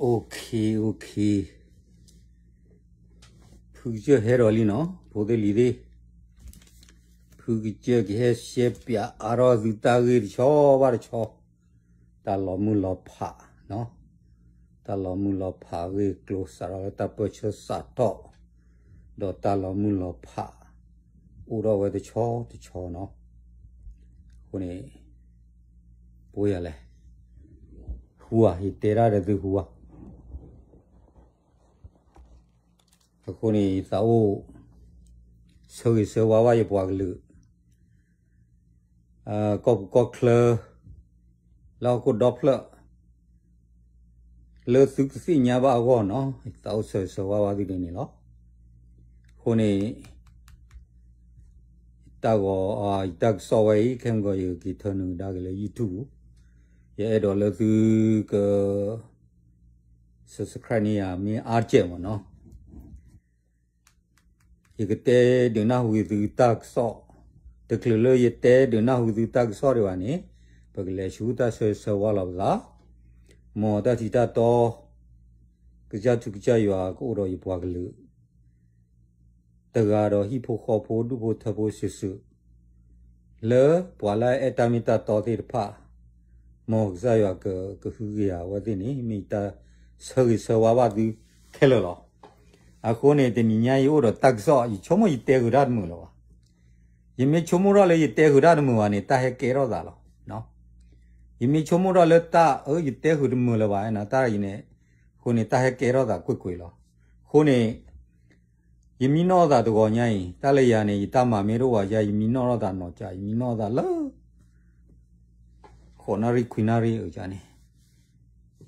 OK, OK, ဖုကစၢၢ်ဟဲဒီးလံနီၤ ဖိသ့ၣ်လံၤသ့ၣ်, ဖုကစၢၢ်ကဟဲရှဲပၠးအါထီၣ်သုတၢ်ဂ့ၢ်တဆီဘၣ်တဆီ, တၢ်လီၤမုၢ်လီၤဖး, တၢ်လီၤမုၢ်လီၤဖးအဂ့ၢ်အကျိၤ စးထီၣ်လၢတၢ်ပၢဆှၢစးထီၣ်, ဒီးတၢ်လီၤမုၢ်လီၤဖး အိၣ်ထီၣ်ဝဲတဆီတဆီနီၤ, အဃိန့ၣ် ပဝဲယၤလဲၣ်, ဟူဧါ ယတဲတၢ်ဒီးသုဟူဧါ, အဃိန့ၣ် ယသးအိၣ် ဆၢဂ့ၤဆၢဝါဘၣ်ယပှၤကလုာ် ကီၢ်ပူၤကီၢ်ချၢ လၢဟီၣ်ခိၣ်ဒီဖျၢၣ် လၢသုကသ့ၣ်ညါဘၣ်အဂီၢ်နီၤ, ယသးအိၣ်ဆၢဂ့ၤဆၢဝါဘၣ်သုဒ်န့ၣ်လီၤ. အဃိန့ၣ် ယတၢ်ဂီၤ ယတၢ်ကစီၣ်ဝဲအံၤ ခဲမုၢ်ဂီၤ ယက့ၤထၢနုာ်ကဒါက့ၤလၢ YouTube, ယအဲၣ်ဒိးလၢသုက subscribe န့ၢ်ယၤ မ့ၢ်အါတကဲးမ့ၢ်နီၤ. ယကတဲဒုးနၢ်ဟူသုတၢ်ကစီၣ်, တချုးလၢယတဲဒုးနၢ်ဟူသုတၢ်ကစီၣ်ဒံးဘၣ်န့ၣ်, ပကလဲၤဆူတၢ်ဆၢဂ့ၤဆၢဝါလီၤပသး, မ်တၢ်ထံးတၢ်တီ ကစၢ်ထူကစၢ်ယွၤကအိၣ်ဒီးယပှၤကလုာ် တဂၤဒီးဟံၣ်ဖိဃီဖိဒူၣ်ဖိထၢဖိစုာ်စုာ်, လၢပှၤလၢအအဲၣ်တၢ်မ့ၢ်တၢ်တီသ့ၣ်တဖၣ်, မ်ကစၢ်ယွၤကကဟုကယာ်အဝဲသ့ၣ်န့ၣ် မ့ၢ်ယတၢ်ဆၢဂ့ၤဆၢဝါဘၣ်သုခဲလၢာ်လီၤ. အဃိန့ၣ် တနံၤညါယအိၣ်ဒီးတၢ်ကစီၣ် ယဆိကမိၣ်ယတဲဂ့ၤတၢ်တမုာ်လၢၤဘၣ်. ယမ့ၢ်ဆိကမိၣ်ထီၣ်လၢယတဲဂ့ၤတၢ်တမုာ်ဘၣ်န့ၣ် တၢ်ဟဲကဲထီၣ်သးလီၤ. ယမ့ၢ်ဆိကမိၣ်ထီၣ်လၢတၢ်အၢ ယတဲဂ့ၤတမုာ်လၢၤဘၣ် နတၢ်အံၤန့ၣ်, အဃိန့ၣ် တၢ်ဟဲကဲထီၣ်သးကွ့ၢ်ကွ့ၢ်လီၤ. အဃိန့ၣ် ယမံနီၣ်သးတဂီၤညါအံၤ တၢ်လၢယၤန့ၣ် ယတၢ်မၤမ့ၢ်တအိၣ်ဘၣ်ယါ ယမံနီၣ်ထီၣ်သးနီၢ်ကၠး ယမံနီၣ်သးလၢ ဃိးနၣ်ရံၣ်ခွံနၣ်ရံၣ်အန့ၣ်,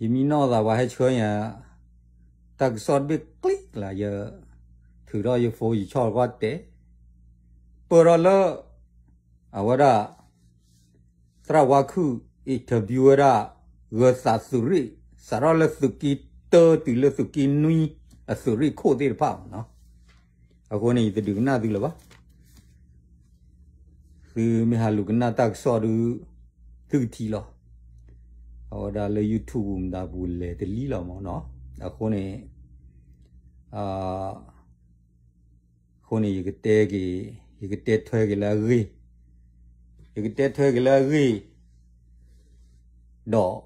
ယမံနီၣ်သးပှၤဟဲဆှၢယၤ တၢ်ကစီၣ်တဘ့ၣ်ကျံလၢယ ထုးထီၣ်ယ phone ယဆီၣ်ကွၢ်တဲ ပၢၢ်ထီၣ်လၢ အဝဲဒၣ် သရၣ်ဝါခုၣ် interview ဝဲဒၣ် ဂၢၤသးသုးရ့ၣ် စးထီၣ်လၢသုးက့တၢတုၤလၢသုးက့နွံ အသုးရ့ၣ်ခိၣ်သ့ၣ်တဖၣ်မ့ၢ်နီၤ. အဃိန့ၣ် ယတဒုးကနၣ်သုလၢၤဘၣ်. သုမ့ၢ်ဟးလူၤကနၣ်တၢ်ကစီၣ်ဒုး သုကထံၣ်လီၤ. အဝဲဒၣ်လၢ YouTube မတၤပူၤလဲၤတလံလီၤမ့ၢ်နီၤ. အဃိန့ၣ် အဃိန့ၣ် ယကတဲက့ၤ, ယကတဲထွဲက့ၤလၢအဂ့ၢ်, ယကတဲထွဲက့ၤလၢအဂ့ၢ်, ဒီး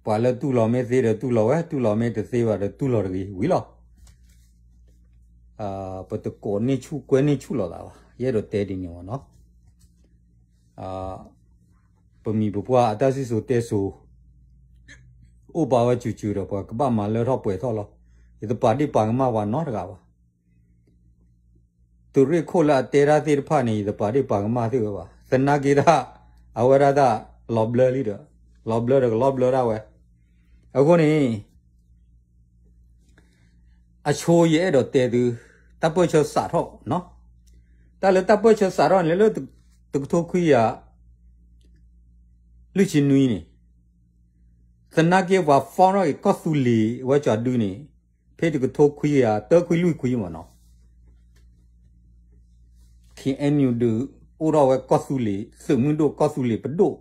ပှၤလၢတူၢ်လိာ်မ့ၢ်သ့ဒီးတူၢ်လိာ်ဝဲ, တူၢ်လိာ်မ့ၢ်တသ့ဘၣ်ဒီးတူၢ်လိာ်တဂ့ၤဝံၤလီၤ. ပတကိးန့ၢ်ဆူၣ်ကွဲန့ၢ်ဆူၣ်လိာ်သးဘၣ်, ယအဲၣ်ဒိးတဲဒ်န့ၣ်မ့ၢ်နီၤ. ပမံၤပပှၢ်အတၢ်စံၣ်စိၤတဲစိၤ အိၣ်ပာ်ဝဲစုာ်စုာ်ဒီး ပှၤကဘၣ်မၤလၢထီၣ်ပှဲၤထီၣ်လီၤ. ယတပာ်ဒ့ၣ်ပာ်ကမၣ်ပှၤနီတဂၤဘၣ်. သုးရ့ၣ်ခိၣ်လၢအတဲတၢ်သ့ၣ်တဖၣ်န့ၣ် ယတပာ်ဒ့ၣ်ပာ်ကမၣ်သ့ၣ်ဝဲဘၣ်. သနာ်က့တၢ် အဝဲဒၣ်တၢ်လီၤဘျၢလံဒီး လီၤဘျၢဒီးကလီၤဘျၢဒၣ်ဝဲ. အဃိန့ၣ် အဆိယအဲၣ်ဒိးတဲသု တၢ်ပၢၢ်ဆၢစးထီၣ်နီၤ. တၢ်လၢတၢ်ပၢၢ်ဆၢစးထီၣ်န့ၣ် လၢတကထိခွံကယၤ လွံၢ်ဆံနွံန့ၣ် သနာ်က့ပှၤ form ထီၣ်က့ၤကီၢ်သူလ့ၤဝဲကၠီၤဒုန့ၣ် ဖဲတကထိခွံကယၤ တၢခွံလွံၢ်ခွံမ့ၢ်နီၤ KNU ဒုးအိၣ်ထီၣ်ဝဲကီၢ်သူလ့ၤသုးမုၢ်ဒိၣ် ကီၢ်သူလ့ၤပဒိၣ်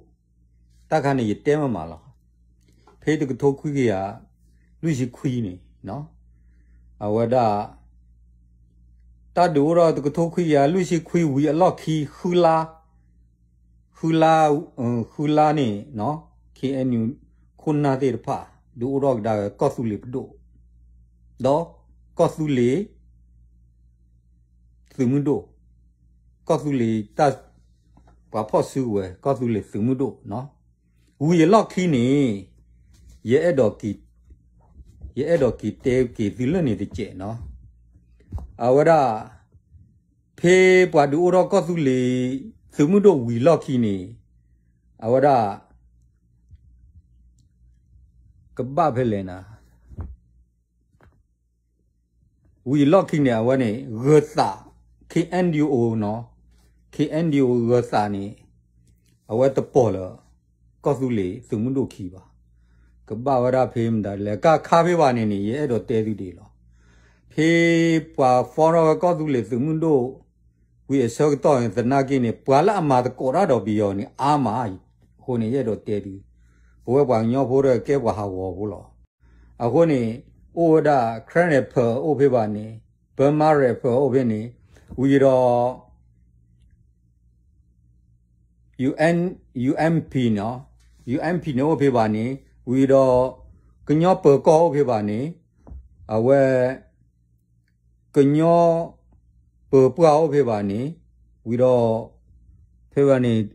တၢ်ခါန့ၣ် ယတဲမးမးလီၤ. ဖဲတကထိခွံကယၤ လွံၢ်ဆံခွံန့ၣ် အဝဲဒၣ် တၢ်ဒုးအိၣ်ထီၣ်တကထိခွံကယၤ လွံၢ်ဆံခွံဝံၤအလီၢ်ခံ ဃုလါ ဃုလါ ဃုလါန့ၣ် KNU ခိၣ်နၢ်သ့ၣ်တဖၣ် ဒုးအိၣ်ထီၣ်ကဒါဝဲကီၢ်သူလ့ၤပဒိၣ် ဒီးကီၢ်သူလ့ၤ သုးမုၢ်ဒိၣ် ကီၢ်သူလ့ၤတၢ် ပှၤဖီၣ်စုကဝဲၤ ကီၢ်သူလ့ၤသုးမုၢ်ဒိၣ်နီၤ. ဝံၤအလီၢ်ခံန့ၣ် ယအဲၣ်ဒိးက့ၤ ယအဲၣ်ဒိးက့ၤတဲက့ၤသုလၢန့ၣ်တစဲးနီၤ. အဝဲဒၣ် ဖဲပှၤဒုးအိၣ်ထီၣ်ကီၢ်သူလ့ၤသုးမုၢ်ဒိၣ်ဝံၤလီၢ်ခံန့ၣ် အဝဲဒၣ် ကဘၣ်ဖဲလဲၣ်နၤ ဝံၤအလီၢ်ခံန့ၣ် အဝဲန့ၣ် ဂၢၤသး KNDO နီၤ KNDO ဂၢၤသးန့ၣ် အဝဲတပိာ်လၢ ကီၢ်သူလ့ၤသုးမုၢ်ဒိၣ်ခံဘၣ်. ကဘၣ်ဝဲဒၣ်ဖဲမတၤလဲၣ် ကခါဖဲဘၣ်န့ၣ်န့ၣ် ယအဲၣ်ဒိးတဲသုဒ်အံၤလီၤ. ဖဲပှၤ form ထီၣ်ဝဲကီၢ်သူလ့ၤသုးမုၢ်ဒိၣ် ဝံၤအဆၢကတီၢ်န့ၣ် သနာ်က့န့ၣ် ပှၤလၢအမၤသကိးတၢ်ဒီးပယီၤန့ၣ် အါမး, အဃိန့ၣ် ယအဲၣ်ဒိးတဲသု ပဝဲပှၤကညီဖိဒီးကဲပှၤဟးဂီၤဖိလီၤ. အဃိန့ၣ် အိၣ်ဝဲဒၣ် Karen Rifle အိၣ်ဖဲဘၣ်န့ၣ်, Burma Rifle အိၣ်ဖဲန့ၣ်, ဝံၤဒီး UN, UMP န့ၣ်, UMP န့ၣ်အိၣ်ဖဲဘၣ်န့ၣ်, ဝံၤဒီး ကညီပၢၤကီၢ်အိၣ်ဖဲဘၣ်န့ၣ်, အဝဲ ကညီပၢၤပှၢ်အိၣ်ဖဲဘၣ်န့ၣ်, ဝံၤဒီး ဖဲဘၣ်န့ၣ်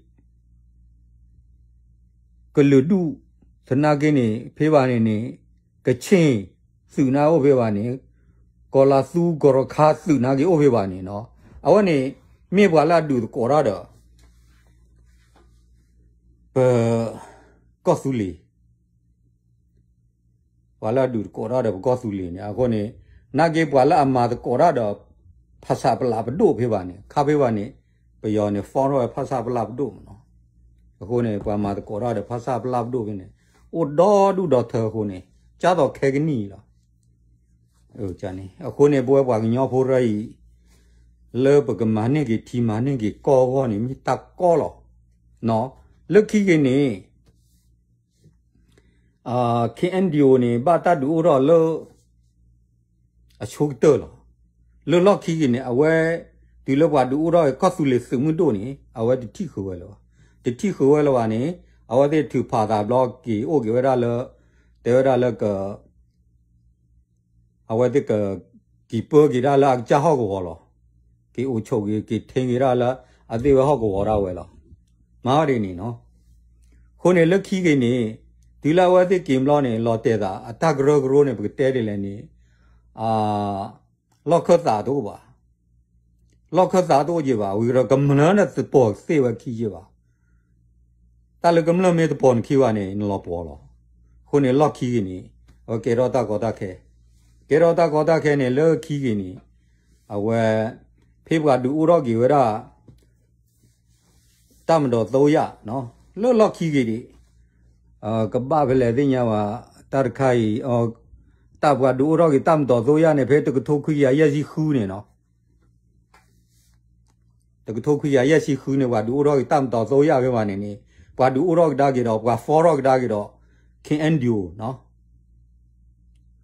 ကလုာ်ဒူၣ် သနာ်က့န့ၣ် ဖဲဘၣ်န့ၣ်န့ၣ် ကခ့ၣ်သုးနါအိၣ်ဖဲဘၣ်န့ၣ်, ကီၤလၤသူကီၤရခါသုးနါက့အိၣ်ဖဲဘၣ်န့ၣ်နီၤ. အဝဲန့ၣ် မ့ၢ်ပှၤလၢအဒုးသကိးတၢ်ဒီး ပ ကီၢ်သူလ့ၤ ပှၤလၢအဒုးသကိးတၢ်ဒီးပကီၢ်သူလ့ၤန့ၣ် အဃိန့ၣ် နာ်က့ပှၤလၢအမၤသကိးတၢ်ဒီး ဖဆပလပဒိၣ်ဖဲဘၣ်န့ၣ် ခါဖဲဘၣ်န့ၣ် ပယီၤန့ၣ် form ထီၣ်ဝဲ ဖဆပလပဒိၣ်မ့ၢ်နီၤ. အဃိန့ၣ် ပှၤမၤသကိးတၢ်ဒီး ဖဆပလပဒိၣ်ဖဲန့ၣ် အိၣ်ဒီဒူၣ်ဒီထၢအဃိန့ၣ် ကၢ်သိးခဲကနံၣ်အံၤလီၤ. အဃိန့ၣ် ပဝဲပှၤကညီဖိရၢအံၤ လၢပကမၤန့ၢ်က့ၤထံမၤန့ၢ်က့ၤကီၢ်အဂီၢ်န့ၣ် မ့ၢ်တၢ်ကီလီၤ. လၢခံက့ၤန့ၣ် KNDO န့ၣ် ဘၣ်တၢ်ဒုးအိၣ်ထီၣ်လၢ အဆိကတၢၢ်လီၤ. လၢလီၢ်ခံက့ၤန့ၣ် အဝဲ တုၤလၢပှၤဒုးအိၣ်ထီၣ်က့ၤကီၢ်သူလ့ၤသုးမုၢ်ဒိၣ်န့ၣ် အဝဲတထံၣ်ဃုာ်ဝဲလၢၤဘၣ်. တထံၣ်ဃုာ်ဝဲလၢၤဘၣ်န့ၣ် အဝဲသ့ၣ်ထုးဖးသးဘျီက့ၤအိၣ်က့ၤဝဲဒၣ်လၢ တဲဝဲဒၣ်လၢက အဝဲသ့ၣ်က က့ၤပၢက့ၤဒၣ်လၢအကစၢ်ဟီၣ်ကဝီၤလီၤ. က့ၤအိၣ်ဆိးက့ၤ က့ၤထ့က့ၤဒၣ်လၢ အသ့ၣ်ဝဲဟီၣ်ကဝီၤဒၣ်ဝဲလီၤ. မၤဝဲဒ်န့ၣ်နီၤ. အဃိန့ၣ်လၢခံက့ၤန့ၣ် တုၤလၢအဝဲသ့ၣ်က့ၤဘျီန့ၣ် လီၤတဲာ်သး အတၢ်ကရၢကရိန့ၣ် ပကတဲဒ်လဲၣ်န့ၣ် လီၢ်ခၢၣ်သးတအိၣ်ဘၣ်. လီၢ်ခၢၣ်သးတအိၣ်က့ၤဘၣ်. ဝံၤဒီးကမျၢၢ်န့ၣ်သပိးသ့ၣ်ဝဲခံက့ၤဘၣ်. တၢ်လၢကမျၢၢ်မ့ၢ်သပိးနခံဘၣ်န့ၣ် နလီၤပှီၤလီၤ. အဃိန့ၣ်လီၢ်ခံက့ၤန့ၣ် အဝဲကဲထီၣ်တၢ်ကီတၢ်ခဲ, ကဲထီၣ်တၢ်ကီတၢ်ခဲန့ၣ် လၢခံက့ၤန့ၣ် အဝဲ ဖဲပှၤဒုးအိၣ်ထီၣ်က့ၤဝဲဒၣ် တၢ်မတီၤသိယၣ် လၢလီၢ်ခံက့ၤဒံး ကဘၣ်ဖဲလဲၣ်သ့ၣ်ညါဘၣ် တၢ်တခါအံၤ တၢ်ပှၤဒုးအိၣ်ထီၣ်က့ၤတၢ်မတီၤသိယၣ်န့ၣ် ဖဲတကထိခွံကယၤယဲၢ်ဆံဃုန့ၣ်နီၤ. တကထိခွံကယၤယဲၢ်ဆံဃုန့ၣ် ပှၤဒုးအိၣ်ထီၣ်က့ၤတၢ်မတီၤသိယၣ်ဖဲဘၣ်န့ၣ်န့ၣ် ပှၤဒုးအိၣ်ထီၣ်ကဒါက့ၤဒီး ပှၤဖီထီၣ်ကဒါက့ၤဒီး KNDO နီၤ.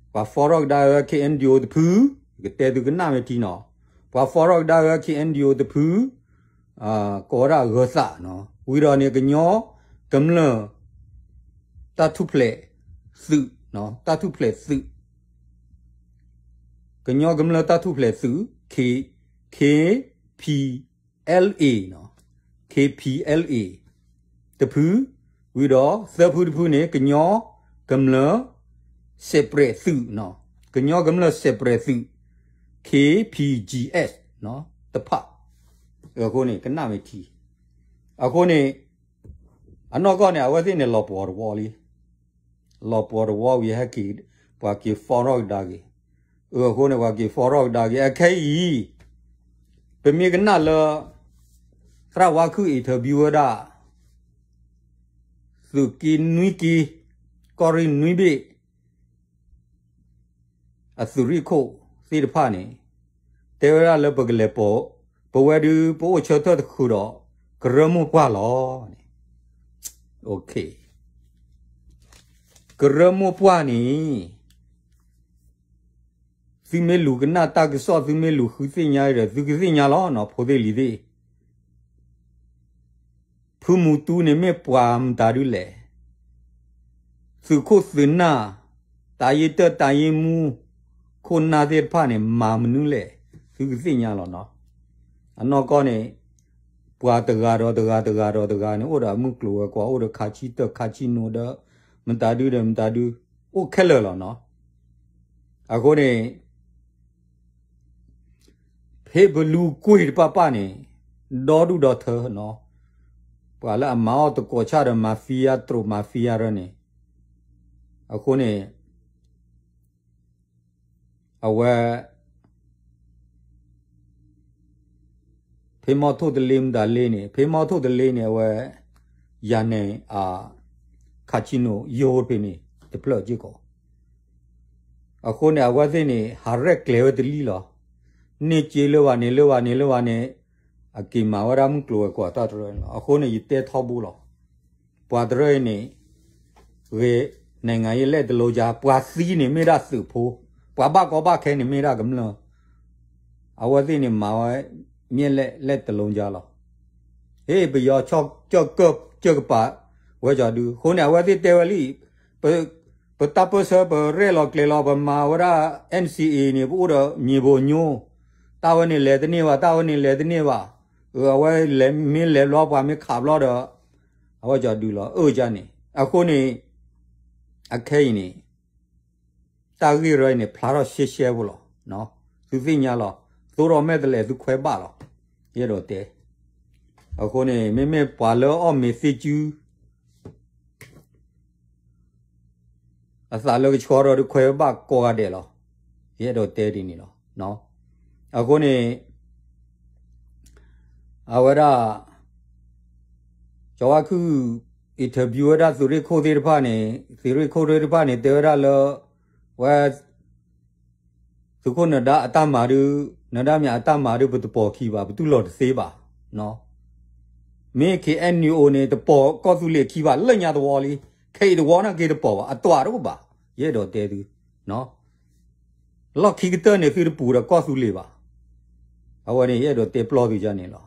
ပှၤဖီထီၣ်ကဒါဝဲ KNDO တဖု, ကတဲသုကနၣ်မ့ၢ်ထံနီၤ, ပှၤဖီထီၣ်ကဒါဝဲ KNDO တဖု, ကိးဝဲဒၣ်အဂၢၤသးနီၤ, ဝံၤဒီးန့ၣ် ကညီကမျၢၢ် တၢ်ထူၣ်ဖျဲးသုး, တၢ်ထူၣ်ဖျဲးသုး, ကညီကမျၢၢ်တၢ်ထူၣ်ဖျဲးသုး K, KPLA နီၤ, KPLA တဖု, ဝံၤဒီးသၢဖုတဖုန့ၣ် ကညီကမျၢၢ် separate သုးနီၤ, ကညီကမျၢၢ် separate သုး KPGS တဖၣ်, အဃိန့ၣ် ကနၣ်မ့ၢ်ထံ, အဃိန့ၣ် အနီၢ်ကီၢ်န့ၣ် အဝဲသ့ၣ်န့ၣ် လီၤပှီၤတဝီလံ, လီၤပှီၤတဝီဝံၤဟဲက့ၤ ပှၤက့ၤ form ထီၣ်ကဒါက့ၤ, အဃိန့ၣ် ပှၤက့ၤ form ထီၣ်ကဒါက့ၤ အခဲအံၤ ပမ့ၢ်ကနၣ်လၢ သရၣ်ဝါခုၣ် interview ဝဲဒၣ် သုးက့နွံက့, ကီၢ်ရ့ၣ်နွံဘ့ၣ် အသုးရ့ၣ်ခိၣ်သ့ၣ်တဖၣ်န့ၣ် တဲဝဲဒၣ်လၢပကလဲၤပိာ်, ပဝဲဒုးပအိၣ်ဆၢထၢၣ်တဃုာ်ဒီး ကရၢမိၢ်ပှၢ်လီၤန့ၣ်, ကရၢမိၢ်ပှၢ်န့ၣ် သုမ့ၢ်လူၤကနၣ်တၢ်ကစီၣ် သုမ့ၢ်လူၤဃုသ့ၣ်ညါဒီး သုကသ့ၣ်ညါလီၤနီၤ ဖိသ့ၣ်လံၤသ့ၣ် ဖုမူတူန့ၣ်မ့ၢ်ပှၤမတၤဒုလဲၣ်, သုးခိၣ်သုးနၢ်, တၢ်ယ့တၢ်တၢ်ယ့မူ, ခိၣ်နၢ်သ့ၣ်တဖၣ်န့ၣ် မၤမနုၤလဲၣ်, သုကသ့ၣ်ညါလီၤနီၤ, အနီၢ်ကီၢ်န့ၣ် ပှၤတဂၤဒီးတဂၤ တဂၤဒီးတဂၤန့ၣ် အိၣ်ဒီးအမုၢ်ကျိၤဝဲၤကွာ် အိၣ်ဒီးခါဆံတၢၢ်ခါဆံနိဒီး မတၤဒုဒီးမတၤဒု အိၣ်ခဲလၢာ်လီၤနီၤ, အဃိန့ၣ် ဖဲပလူၤကွံာ်တပၣ်ပၣ်န့ၣ် ဒီဒူၣ်ဒီထၢနီၤ, ပှၤလၢအမၤအီၣ်သကိးဆၣ်ဒီး mafia တြိာ် mafia ရၢန့ၣ်, အဃိန့ၣ် အဝဲ ဖဲမီထိၣ်တလ့မတၤလ့န့ၣ် ဖဲမီထိၣ်တလ့န့ၣ် အဝဲ ယၤန့ၣ် အ casino ယိဖဲန့ၣ် တဖျၢၣ်စ့ၢ်ကီး အဃိန့ၣ် အဝဲသ့ၣ်န့ၣ် ဟးရဲၣ်ကျဲၤဝဲတလံလီၤ. န့ၢ်စ့လၢဘၣ်န့ၣ် လၢဘၣ်န့ၣ် လၢဘၣ်န့ၣ် အက့ၤမၤဝဲဒၣ်မုၢ်ကျိၤဝဲၤကွာ်တၢ်တရၢန့ၣ်လီၤ. အဃိန့ၣ် ယတဲထီဘိလီၤ. ပှၤတရၢအံၤန့ၣ် ဂ့ၤ နိုင်ငံရေးလက်တစ်လုံးခြား ပှၤသံန့ၣ်မ့ၢ်ဒၣ်သုးဖိ, ပှၤဘၣ်ကီဘၣ်ခဲန့ၣ်မ့ၢ်ဒၣ်ကမျၢၢ်, အဝဲသ့ၣ်န့ၣ်မၤဝဲ မြက်လက်တစ်လုံးခြားလီၤ. ဟ့ၣ် ပယီၤကၢၢ်ကပၤ ဝဲကီၤဒု အဃိန့ၣ် အဝဲသ့ၣ်တဲဝဲလံ ပတၢ်ပၢၢ်ဆၢ ပရဲၣ်လီၤကျဲၤလီၤ ပမၤဝဲဒၣ် NCA န့ၣ် ပအိၣ်ဒီးမြေပုံညိ, တၢ်ဝဲန့ၣ်လဲၤတန့ၢ်ဘၣ် တၢ်ဝဲန့ၣ်လဲၤတန့ၢ်ဘၣ်, အဝဲမ့ၢ်လဲၤဘျီ ပှၤမ့ၢ်ခးဘျီဒီး အဝဲကီၤဒုလီၤ အၢကန့ၣ် အဃိန့ၣ် အခဲအံၤန့ၣ် တၢ်ဂ့ၢ်ရၢအံၤန့ၣ် ဖျါထီၣ်ရှဲရှဲဖိလီၤ. သုသ့ၣ်ညါလီၤ. သိဒီးမဲာ်တလဲၤသုခွဲးဘၣ်လီၤ. ယအဲၣ်ဒိးတဲ အဃိန့ၣ် မ့မ့ၢ်ပှၤလၢအီၣ်မ့ၤသ့ၣ်စု အသးလၢကဆှီထီၣ်ဒီးခွဲးဘၣ်ကိးဂၤဒဲးလီၤ. ယအဲၣ်ဒိးတဲဒ်န့ၣ်လီၤ. အဃိန့ၣ် အဝဲဒၣ် ကၠီၤဝါခုၣ် interview ဝဲဒၣ်သုးရ့ၣ်ခိၣ်သ့ၣ်တဖၣ်န့ၣ် သုးရ့ၣ်ခိၣ်သ့ၣ်တဖၣ်န့ၣ် တဲဝဲဒၣ်လၢ ဝဲ သုးခိၣ်နၢၤဒါအတၢ်မၤဒုး နၢၤဒါမၠးအတၢ်မၤဒုး ပတပိာ်ခံဘၣ် ပတူၢ်လိာ်တသ့ဘၣ်. မ့ၢ် KNU န့ၣ် တပိာ်ကီၢ်သူလ့ၤခံဘၣ် လၢညါသဝီလံ. ခဲအံၤတဝီနာ်က့တပိာ်ဘၣ် အတၢ်တအိၣ်ဘၣ်. ယအဲၣ်ဒိးတဲသု လီၢ်ခံကတၢၢ်န့ၣ် သုတပူၤဒီးကီၢ်သူလ့ၤဘၣ်. အဝဲန့ၣ် ယအဲၣ်ဒိးတဲပျီသုကန့ၣ်လီၤ.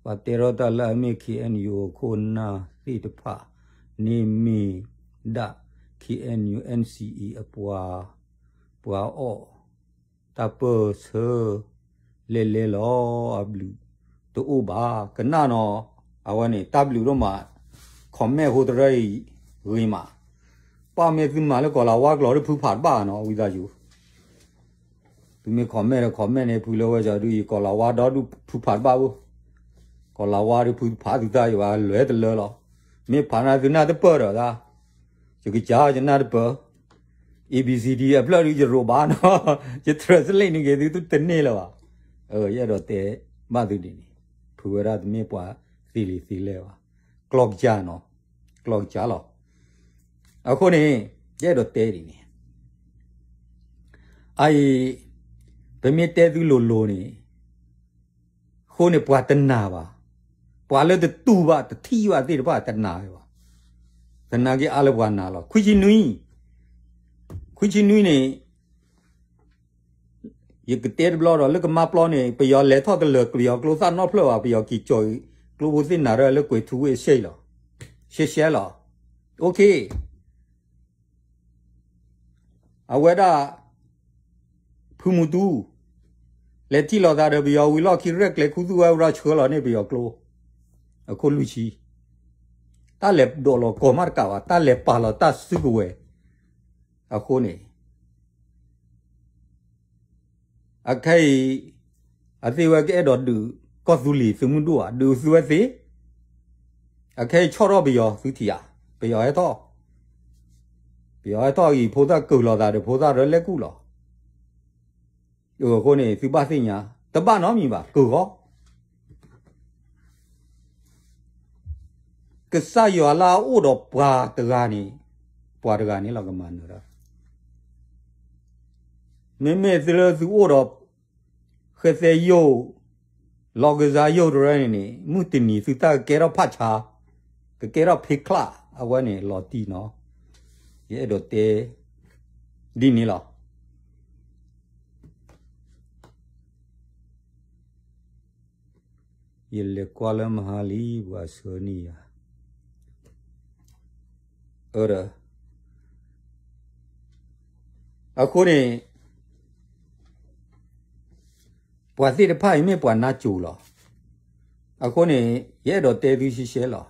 ပှၤတဲထီၣ်တၢ်လၢအမ့ၢ် KNU အခိၣ်အနၢ်သ့ၣ်တဖၣ်န့ၣ်မ့ၢ်ဒၣ် KNU NCA အပှၤ ပှၤအီၣ်တၢ်ပၢၢ်ဆၢ လဲၤလဲၤလီၤ အဘျုးတအိၣ်ဘၣ် ကနၣ်နီၤ အဝဲန့ၣ် တၢ်ဘျုးဒိၣ်မး comment ဖိတရၢအံၤ ဂ့ၤမး ပၢ်မ့ၢ်သုမၤလၢကီၤလၤဝါကျိာ်ဒုးဖုဖးတဘၣ်နီၤ ဝံသးစူၤ သုမ့ၢ် comment ဒီး comment န့ၣ် ဖုလၢဝဲကီၤဒုး ယကီၤလၤဝါဒီဒုးဖုဖးတဘၣ်ဘၣ် ကီၤလၤဝါဒုးဖုဖးသုတၢ်ယဘၣ်လွဲတလၢလီၤ မ့ၢ်ဖးနၤသုနၢ်တပၢၢ်ဒီးသး ယကစၢ်ယနၢ်တပၢၢ် A B C D အဖျၢၣ်ဒုးယရိးဘၣ်နီၤ ယ translate န့ၢ်က့ၤသုတန့ၢ်လၢၤဘၣ် ယအဲၣ်ဒိးတဲဘၣ်သုဒ်န့ၣ် ဖုဝဲဒၣ်တမ့ၢ်ပှၤသ့လံာ်သ့လဲၢ်ဘၣ် ကျီၢ်ကစၢ်နီၤ ကျီၢ်ကစၢ်လီၤ အဃိန့ၣ် ယအဲၣ်ဒိးတဲဒ်န့ၣ် အအံၤ ပမ့ၢ်တဲသုလိၤလိၤန့ၣ် အဃိန့ၣ်ပှၤတနာ်ဘၣ် ပှၤလၢတတူၢ်ဘၣ်တထံၣ်ဘၣ်သ့ၣ်တဖၣ်တနာ်ဝဲဘၣ် သနာ်က့အါလၢပှၤနာ်လီၤ ခွံဆံနွံ ခွံဆံနွံန့ၣ် ယကတဲတဘျီဒီး လၢကမါပျီန့ၣ် ပယီၤလဲၤထီၣ်တလၢာ် ပယီၤကျိသၣ်နီတဖျၢၣ်ဘၣ် ပယီၤက့ၤကၠီၤအံၤ ကျိဖိသ့ၣ်နၤရၢလၢကွဲၤထူဝ့ၣ်အဆဲလီၤ ရှဲရှဲလီၤ OK အဝဲဒၣ် ဖုမူတူ လဲၤထံၣ်လိာ်သးဒီးပယီၤဝံၤလီၢ်ခံ ရဲၣ်ကျဲၤခူသူၣ်ဝဲဝဲဒၣ်ဆှၢလီၤန့ၢ်ပယီၤကျိ အခိၣ်လွံၢ်ဆံ တၢ်လဲၤဒိးလီၤကိးမးတကးဘၣ် တၢ်လဲၤပာ်လီၤတၢ်စုကဝဲၤ အဃိန့ၣ် အခဲအံၤ အသ့ဝဲကအဲၣ်ဒိးဒုး ကီၢ်သူလ့ၤသုးမုၢ်ဒိၣ်ဧါ ဒုးသုဝဲသ့ အခဲအံၤဆီၣ်ထီၣ်ပယီၤသုထံၣ်ဧါ ပယီၤဟဲထီၣ် ပယီၤဟဲထီၣ်အံၤ ဖိသၣ်ကၢၤလီၤသးဒီးဖိသၣ်ရၢလဲကူၣ်လီၤ အဃိန့ၣ် သုဘၣ်သ့ၣ်ညါ တဘၣ်နီတမံၤဘၣ် ကၢၤဃီ ကစၢ်ယွၤလၢအအိၣ်ဒီးပှၤတဂၤန့ၣ် ပှၤတဂၤန့ၣ်လီၤကမၤနၢၤတၢ် မ့မ့ၢ်သုလၢသုအိၣ်ဒီး ဃဲသဲယိာ် လီၤကစၢ်ယိာ်တရၢန့ၣ်န့ၣ် မုၢ်တနံၤသုတၢ်ကကဲထီၣ်ဖးဆါ ကကဲထီၣ်ဖ့ချၣ် အဝဲန့ၣ်လီၤတံၢ်နီၤ ယအဲၣ်ဒိးတဲ ဒ်န့ၣ်လီၤ. ယလဲၤကွၢ်လၢမဟါလံ ပှၤဆှၢန့ၢ်ယၤ အၢဒီး အဃိန့ၣ် ပှၤသ့ၣ်တဖၣ်အံၤမ့ၢ်ပှၤနါစိၤလီၤ. အဃိန့ၣ် ယအဲၣ်ဒိးတဲသုရှဲရှဲလီၤ.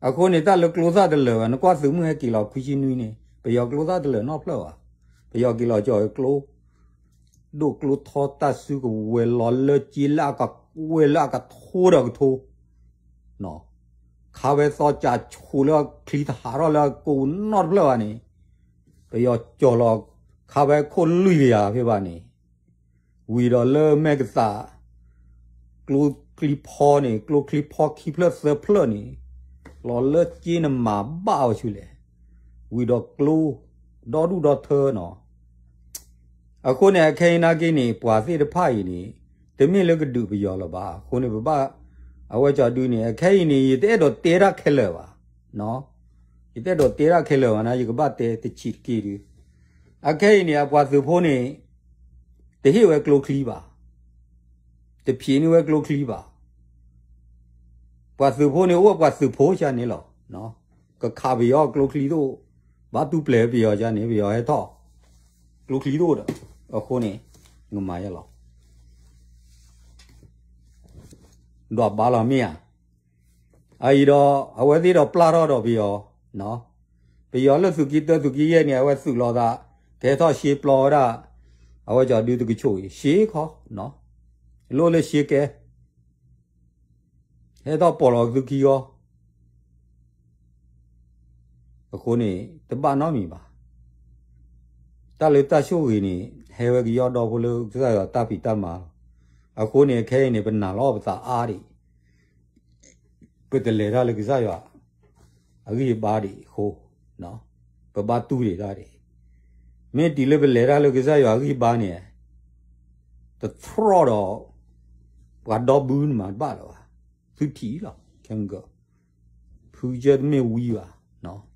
အဃိန့ၣ် တၢ်လၢကျိသၣ်တလၢာ်ဘၣ် နကွၢ်သုးမုၢ်ဟဲက့ၤလီၤခွံဆံနွံန့ၣ် ပယီၤကျိသၣ်တလၢာ်နီတဖျၢၣ်ဘၣ်. ပယီၤက့ၤလီၤကၠီၤကျိ ဒိၣ်ကျိထီတၢ်စုကဝဲၤ လီၤလၢက့လၢအကဝဲၤလၢအကထိဒီးကထိ ခါဝဲသီကးဆူးလၢချံတဟးထီၣ်လၢအကိးနီတဖျၢၣ်ဘၣ်န့ၣ် ပယီၤကၠီၤလီၤ ခါဝဲခိၣ်လွံၢ်ကယၤဖဲဘၣ်န့ၣ် ဝံၤဒီးလၢမဲာ်ကသး ကျိချံဖီန့ၣ် ကျိချံဖီခံဖျၢၣ်သၢဖျၢၣ်န့ၣ် လီၤလၢက့နမၤဘၣ်အီၤဆူလဲၣ် ဝံၤဒီးကျိ ဒီဒူၣ်ဒီထၢနီၤ. အဃိန့ၣ် အခဲအံၤနာ်က့န့ၣ် ပှၤသ့ၣ်တဖၣ်အံၤန့ၣ် တမ့ၢ်လၢကဒုးပယီၤလၢၤဘၣ်. အဃိန့ၣ် ပဘၣ် အဝဲကၠီဒုန့ၣ် အခဲအံၤန့ၣ် ယတအဲၣ်ဒိးတဲတၢ်ခဲလၢာ်ဘၣ်. ယတအဲၣ်ဒိးတဲတၢ်ခဲလၢာ်ဘၣ်န့ၣ် ယကဘၣ်တဲတဆံးတက့ၢ်ဒု. အခဲအံၤန့ၣ် အပှၤသုးဖိန့ၣ် တဟ့ၣ်ဝဲကျိချံဘၣ်, တဖံးန့ၢ်ဝဲကျိချံဘၣ်. ပှၤသုးဖိန့ၣ် အိၣ်ဝဲပှၤသုးဖိကန့ၣ်လီၤ. ကခးပယီၤကျိချံတအိၣ်, ဘၣ်တူၢ်ပျဲၤပယီၤကန့ၣ် ပယီၤဟဲထီၣ်, ကျိချံတအိၣ်ဒီး အဃိန့ၣ် နမၤယဲလီၤ. ဒွးဘါလီၤမ့ၢ်ဧါ. အအံၤဒီး အဝဲသ့ၣ်ဒီးပျၢ်ထီၣ်ဒီးပယီၤ, ပယီၤလၢသုးက့တၢသုးက့ယဲၢ်န့ၣ် အဝဲသုးလီၤသး, ကဟဲထီၣ်ရှဲပျီဝဲဒၣ်, အဝဲကၠီဒုတကဆိးအံၤ ရှဲခီ, လိၣ်လၢရှဲကဲ, ဟဲထီၣ်ပိာ်လီၤသုခံဂီၢ် အဃိန့ၣ် တဘၣ်နီတမံၤဘၣ်. တၢ်လၢတၢ်ဆိၣ်ဂ့ၤန့ၣ် ဟဲဝဲကယီၢ်ဒီဖိလၢကစၢ်ယွၤတၢ်ဖံးတၢ်မၤလီၤ. အဃိန့ၣ် ခဲအံၤန့ၣ် ပနာ်လီၤပသးအါဒံး, ပတလဲၤတၢ်လၢကစၢ်ယွၤ အဂံၢ်အဘါဒံးအဃိ, ပဘၣ်တူၢ်ဒံးတၢ်ဒံး. မ့ၢ်တုၤလၢပလဲၤတၢ်လၢကစၢ်ယွၤအဂံၢ်အဘါန့ၣ် တထီၣ်ဒီး ပှၤဒီဘုန့ၣ်မၤတဘၣ်လၢၤဘၣ်. သုထံၣ်လီၤ ခဲမုၢ်ကၢၢ်, ဖုကစၢၢ်တမ့ၢ်ဝံဘၣ်,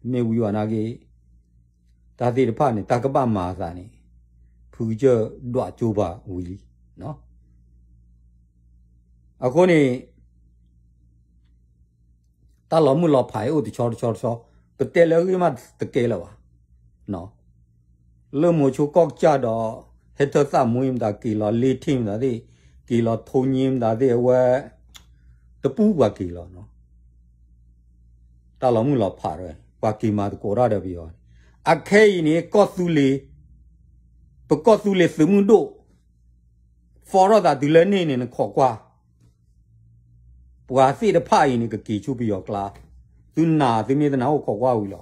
တမ့ၢ်ဝံဘၣ်နာ်က့, တၢ်သ့ၣ်တဖၣ်န့ၣ် တၢ်ကဘၣ်မၤအသးန့ၣ် ဖုကစၢၢ်ဒွးကၠိပှၤဝံလံ. အဃိန့ၣ် တၢ်လီၤမုၢ်လီၤဖးအံၤအိၣ်တဆီတဆီတဆီ, ပတဲလၢအဂ့ၢ်မးတကဲလၢၤဘၣ်. လၢမိၤဆိကီၢ်ကစၢ်ဒီး ဟဲထၢၣ်သးမွ့မတၤက့ၤလီၤ လ့ထ့ၣ်မတၤသ့ၣ်, က့ၤလီၤထိည့မတၤသ့ၣ် အဝဲ တပူၤပှၤက့ၤလီၤ. တၢ်လီၤမုၢ်လီၤဖးဝဲ ပှၤက့ၤမၤသကိးတၢ်ဒီးပယီၤ, အခဲအံၤန့ၣ် ကီၢ်သူလ့ၤ, ပကီၢ်သူလ့ၤသုးမုၢ်ဒိၣ် ဖီထီၣ်သးတုၤလၢန့ၣ်န့ၣ် နခိးကွၢ်, ပှၤသ့ၣ်တဖၣ်အံၤန့ၣ် ကက့ၤဆူပယီၤကျါ, သုနာ်သုမ့ၢ်တနာ်အိၣ်ခိးကွၢ်ဝံၤလီၤ.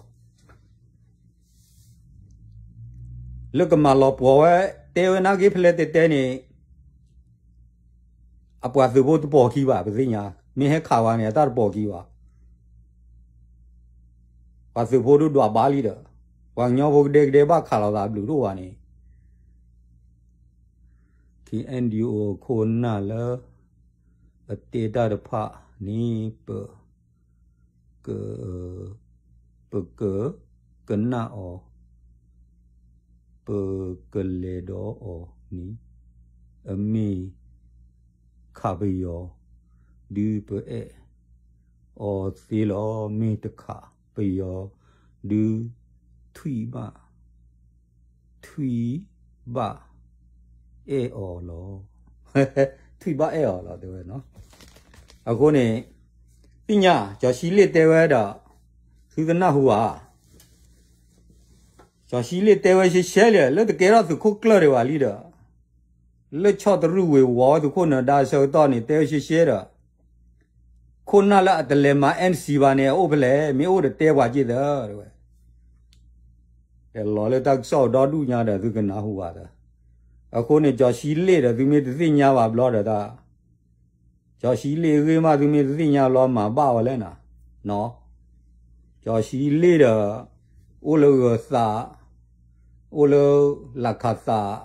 လၢကမၤလီၤပှီၢ်ဝဲ တဲဝဲနာ်က့ဖဲလဲၣ်တဲတဲန့ၣ် အပှၤသုးဖိတပိာ်ခံဘၣ် ပသ့ၣ်ညါ, မ့ၢ်ဟဲခးဝဲန့ၣ် အတၢ်တပိာ်ခံဘၣ်. ပှၤသုးဖိဒုးဒွးဘါလံဒီး ပှၤကညီဖိကဒဲကဒဲဘၣ်ခးလိာ်သးဘျုးတအိၣ်ဘၣ်န့ၣ် KNDO ခိၣ်နၢ်လၢ အတဲတၢ်တဖၣ်န့ၣ် ပ က ပကကနၣ်အီၤ, ပကလဲၤဒီးအီၤန့ၣ်, အမ့ၢ်ခးပယီၤ ဒုးပအဲၣ်အီၤသ့လီၤ, မ့ၢ်တခးပယီၤ ဒုးထွံၣ်ဘၣ် ထွံၣ်ဘၣ်အဲၣ်အီၤလီၤ. ထွံၣ်ဘၣ်အဲၣ်အီၤလီၤ တဲဝဲနီၤ. အဃိန့ၣ် သ့ၣ်ညါ ကၠီၤဆံလ့ၣ်တဲဝဲဒီး သုတနၢ်ဟူဧါ. ကၠီၤဆံလ့ၣ်တဲဝဲရှဲရှဲလံ လၢတကဲထီၣ်သုးခိၣ်ကျၢၢ်ဒံးဘၣ်လံဒီး လၢဆီၣ်တရူးဝ့ၤဝီၤသုးခိၣ်နၢၤဒါအဆၢကတီၢ်န့ၣ် တဲဝဲရှဲရှဲဒီး ခိၣ်နၢ်လၢအတလဲၤမၤ NC ဘၣ်န့ၣ် အအိၣ်ဖဲလဲၣ်, မ့ၢ်အိၣ်ဒီးတဲပှၤက့ၤသၢ တဲဝဲ. တဲလီၤလၢတၢ်ကစီၣ်ဒီဒူၣ်ညါဒီး သုကနၢ်ဟူဘၣ်သၢ. အဃိန့ၣ် ကၠီၤဆံလ့ၣ်ဒီး သုမ့ၢ်တသ့ၣ်ညါဘၣ်ဘျီဒီးတၢ် ကၠီၤဆံလ့ၣ်အဂ့ၢ်မး သုမ့ၢ်တသ့ၣ်ညါဘျီ မၤဘၣ်ဝဲလဲၣ်နၤ. ကၠီၤဆံလ့ၣ်ဒီး အိၣ်လၢဂၢၤသး, အိၣ်လၢလၤခးသး,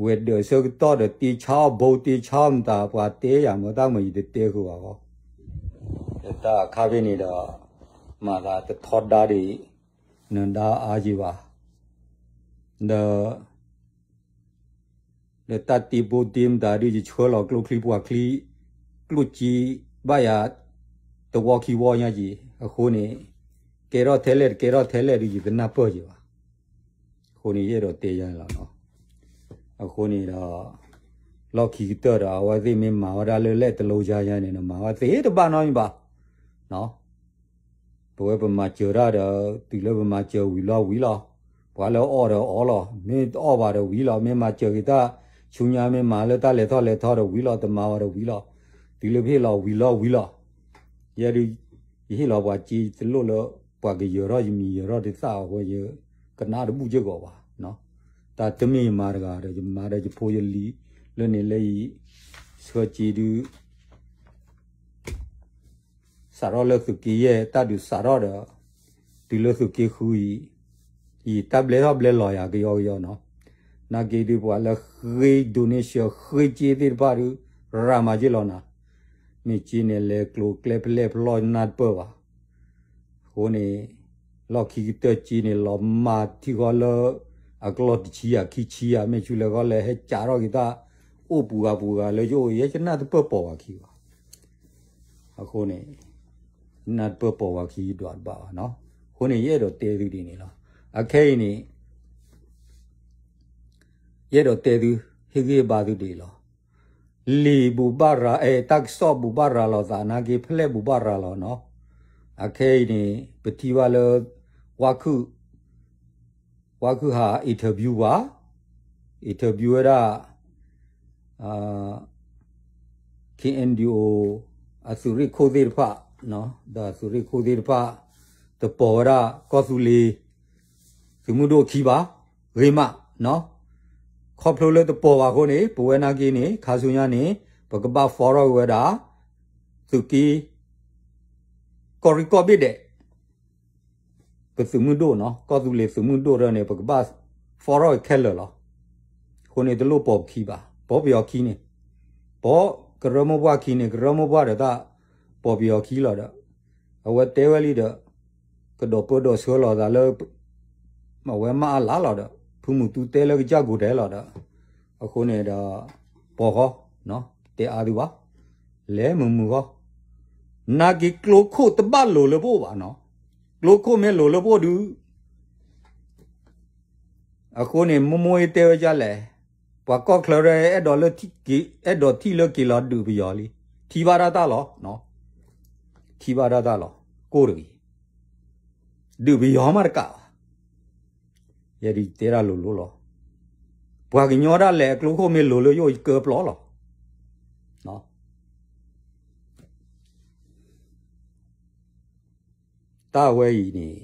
ဝဲၤဒၢးဆၢကတီၢ်ဒီး တ့ဆါအီၣ်ဘိ တ့ဆါအီၣ်မတၤ ပှၤတဲယၤမ့ၢ်တၢ်မၤ ယတတဲဃုာ်ဘၣ်ဃီ. တၢ်အခါဖဲန့ၣ်ဒီး မၤသးတထီဒါဒံး နဒါအါက့ၤဘၣ်. ဒီး ဒီးတၢ်တ့ဘိတ့မတၤဒုး ယဆှၢလီၤကျိချံပှၤချံ ကျိၣ်စ့ဘၣ်ယၤ တဝီခံဝီညါက့ၤ. အဃိန့ၣ် ကဲထီၣ်ထဲလဲၣ်တကဲထီၣ်ထဲလဲၣ်ဒုး ယတနၢ်ပၢၢ်က့ၤဘၣ်. အဃိန့ၣ် ယအဲၣ်ဒိးတဲယၤန့ၣ်လီၤ. အဃိန့ၣ်ဒီး လီၢ်ခံကတၢၢ်ဒီး အဝဲသ့ၣ်မ့ၢ်မၤဝဲဒၣ်လၢလဲၣ်တလိယါယါန့ၣ် နမၤဝဲသ့တဘၣ်နီတမံၤဘၣ်. ပဝဲပမၤစၢၤတၢ်ဒီး တုၤလၢပမၤစၢၤဝံၤလီၤဝံၤလီၤ. ပှၤလၢအီၣ်ဒီးအီၣ်လီၤ, မ့ၢ်တအီၣ်ဘၣ်ဒီးဝံၤလီၤ. မ့ၢ်မၤစၢၤက့ၤတၢ်ဆူညါ မ့ၢ်မၤလၢတၢ်လဲၤထီၣ်လဲၤထီဒီးဝံၤလီၤ, တမၤဘၣ်ဒီးဝံၤလီၤ. တုၤလၢပဟ့ၣ်လီၤဝံၤလီၤဝံၤလီၤ. ယဲဒုး ယဟ့ၣ်လီၤပှၤစ့တလိၣ်လၢ ပှၤကယၢၤထီၣ်ယမံၤယၢၤထီၣ်တသၣ်အဃိ ယကနၣ်တဘူၣ်စ့ၢ်ကီးဘၣ်. တၢ်တမ့ၢ်ယမၤတဂၤဒီး ယမၤဒီးယဖိယလံၤ လၢန့ၣ်လၢယ ဆှၢစ့ဒုး စးထီၣ်လၢသုးက့ယဲၢ် တၢ်ဒုးစးထီၣ်ဒီး တုၤလၢသုးက့ဃုအံၤ ယတၢ်ဘျဲထီၣ်ဘျဲလီၤယၤကယီကယီနီၤ. နာ်က့ဒုးပှၤလၢဃ့ donation ဃ့စ့သ့ၣ်တဖၣ်ဒုး ရၤမၤက့ၤလီၤနၤ, မ့ၢ်စ့န့ၣ်လဲၤကျိၤကျဲဖလဲၣ်ဖလီၢ်နၢ်တပၢၢ်ဘၣ်. အဃိန့ၣ် လီၢ်ခံကတၢၢ်စ့န့ၣ် လီၤမၤထံဃီလၢ အကလီၢ်တဆံယၤခံဆံယၤ မ့ၢ်ဆူလဲၤဃီလဲၤဟဲကးထီၣ်က့ၤတၢ် အိၣ်ပူၤဂၤပူၤဂၤလၢယအိၣ် ယဲယနၢ်တပၢၢ်ပိာ်ဝဲခံဘၣ်. အဃိန့ၣ် နၢ်တပၢၢ်ပိာ်ဝဲခံယဒွးတဘၣ်ဘၣ်နီၤ. အဃိန့ၣ် ယအဲၣ်ဒိးတဲသုဒ်န့ၣ်လီၤ. အခဲအံၤန့ၣ် ယအဲၣ်ဒိးတဲသု ဟ့ၣ်ဂံၢ်ဘါသုဒ်အံၤလီၤ. လံာ်ဘူၣ်ဘၣ်ရၤ အဲ တၢ်ကစီၣ်ဘူၣ်ဘၣ်ရၤလီၤသး နာ်က့ဖဲလဲၣ်ဘူၣ်ဘၣ်ရၤလီၤနီၤ. အခဲအံၤန့ၣ် ပထံၣ်ဘၣ်လၢ ဝါခုၣ် ဝါခုၣ်ဟး interview ပှၤ interview ဝဲဒၣ် KNDO အသုးရ့ၣ်ခိၣ်သ့ၣ်တဖၣ် ဒီးအသုးရ့ၣ်ခိၣ်သ့ၣ်တဖၣ် တပိာ်ဝဲဒၣ်ကီၢ်သူလ့ၤ သုးမုၢ်ဒိၣ်အခံဘၣ်. ဂ့ၤမး ခီဖျိလၢတပိာ်ဘၣ်အဃိန့ၣ် ပဝဲနာ်က့န့ၣ် ခါဆူညါန့ၣ် ပကဘၣ် form ထီၣ်က့ၤဝဲဒၣ် သုးက့ ကီၢ်ရ့ၣ်ကီၢ်ဘ့ၣ်ဒဲး ပသုးမုၢ်ဒိၣ်နီၤ ကီၢ်သူလ့ၤသုးမုၢ်ဒိၣ်ဒီးန့ၣ် ပကဘၣ် form ထီၣ်က့ၤခဲလၢာ်လီၤ. အဃိန့ၣ် တလိၣ်ပိာ်ပခံဘၣ် ပိာ်ပယီၤခံန့ၣ် ပိာ်ကရၢမိၢ်ပှၢ်ခံန့ၣ် ကရၢမိၢ်ပှၢ်ဒီးတၢ် ပိာ်ပယီၤခံလီၤဒီး အဝဲတဲဝဲလံဒီး ကဒီးပၢဒီးဆှၢလီၤသးလၢ အဝဲမၤအါလါလီၤဒီး ဖုမူတူတဲလၢကစၢ်ကိးတဲလီၤဒီး အဃိန့ၣ်ဒီး ပိာ်ဃီ တဲအါသုဘၣ် လဲၤမုာ်မုာ်ဃီ နာ်က့ကျိခိၣ်တဘၣ်လိၤလၢပအိၣ်ဘၣ်နီၤ ကျိခိၣ်မ့ၢ်လိၤလၢပအိၣ်ဒုး အဃိန့ၣ် မိၢ်မိၢ်အံၤတဲဝဲဒ်လဲၣ်, ပှၤကီၢ်ချၢရဲ အဲၣ်ဒိးထံၣ်လၢက့ၤလီၤဒုးပယီၤလံ, ထံၣ်ဘၣ်ဒၣ်တၢ်လီၤ, ထံၣ်ဘၣ်ဒၣ်တၢ်လီၤ, ကိၢ်တဂ့ၤ, ဒုးပယီၤမးတကးဘၣ်, ယဲဒုးတဲဒၣ်လိၤလိၤလီၤ, ပှၤကညီဒၣ်လဲာ်အကျိခိၣ်မ့ၢ်လိၤလၢယအိၣ်ယကၢပျီလီၤ. တၢ်ဝဲအံၤန့ၣ်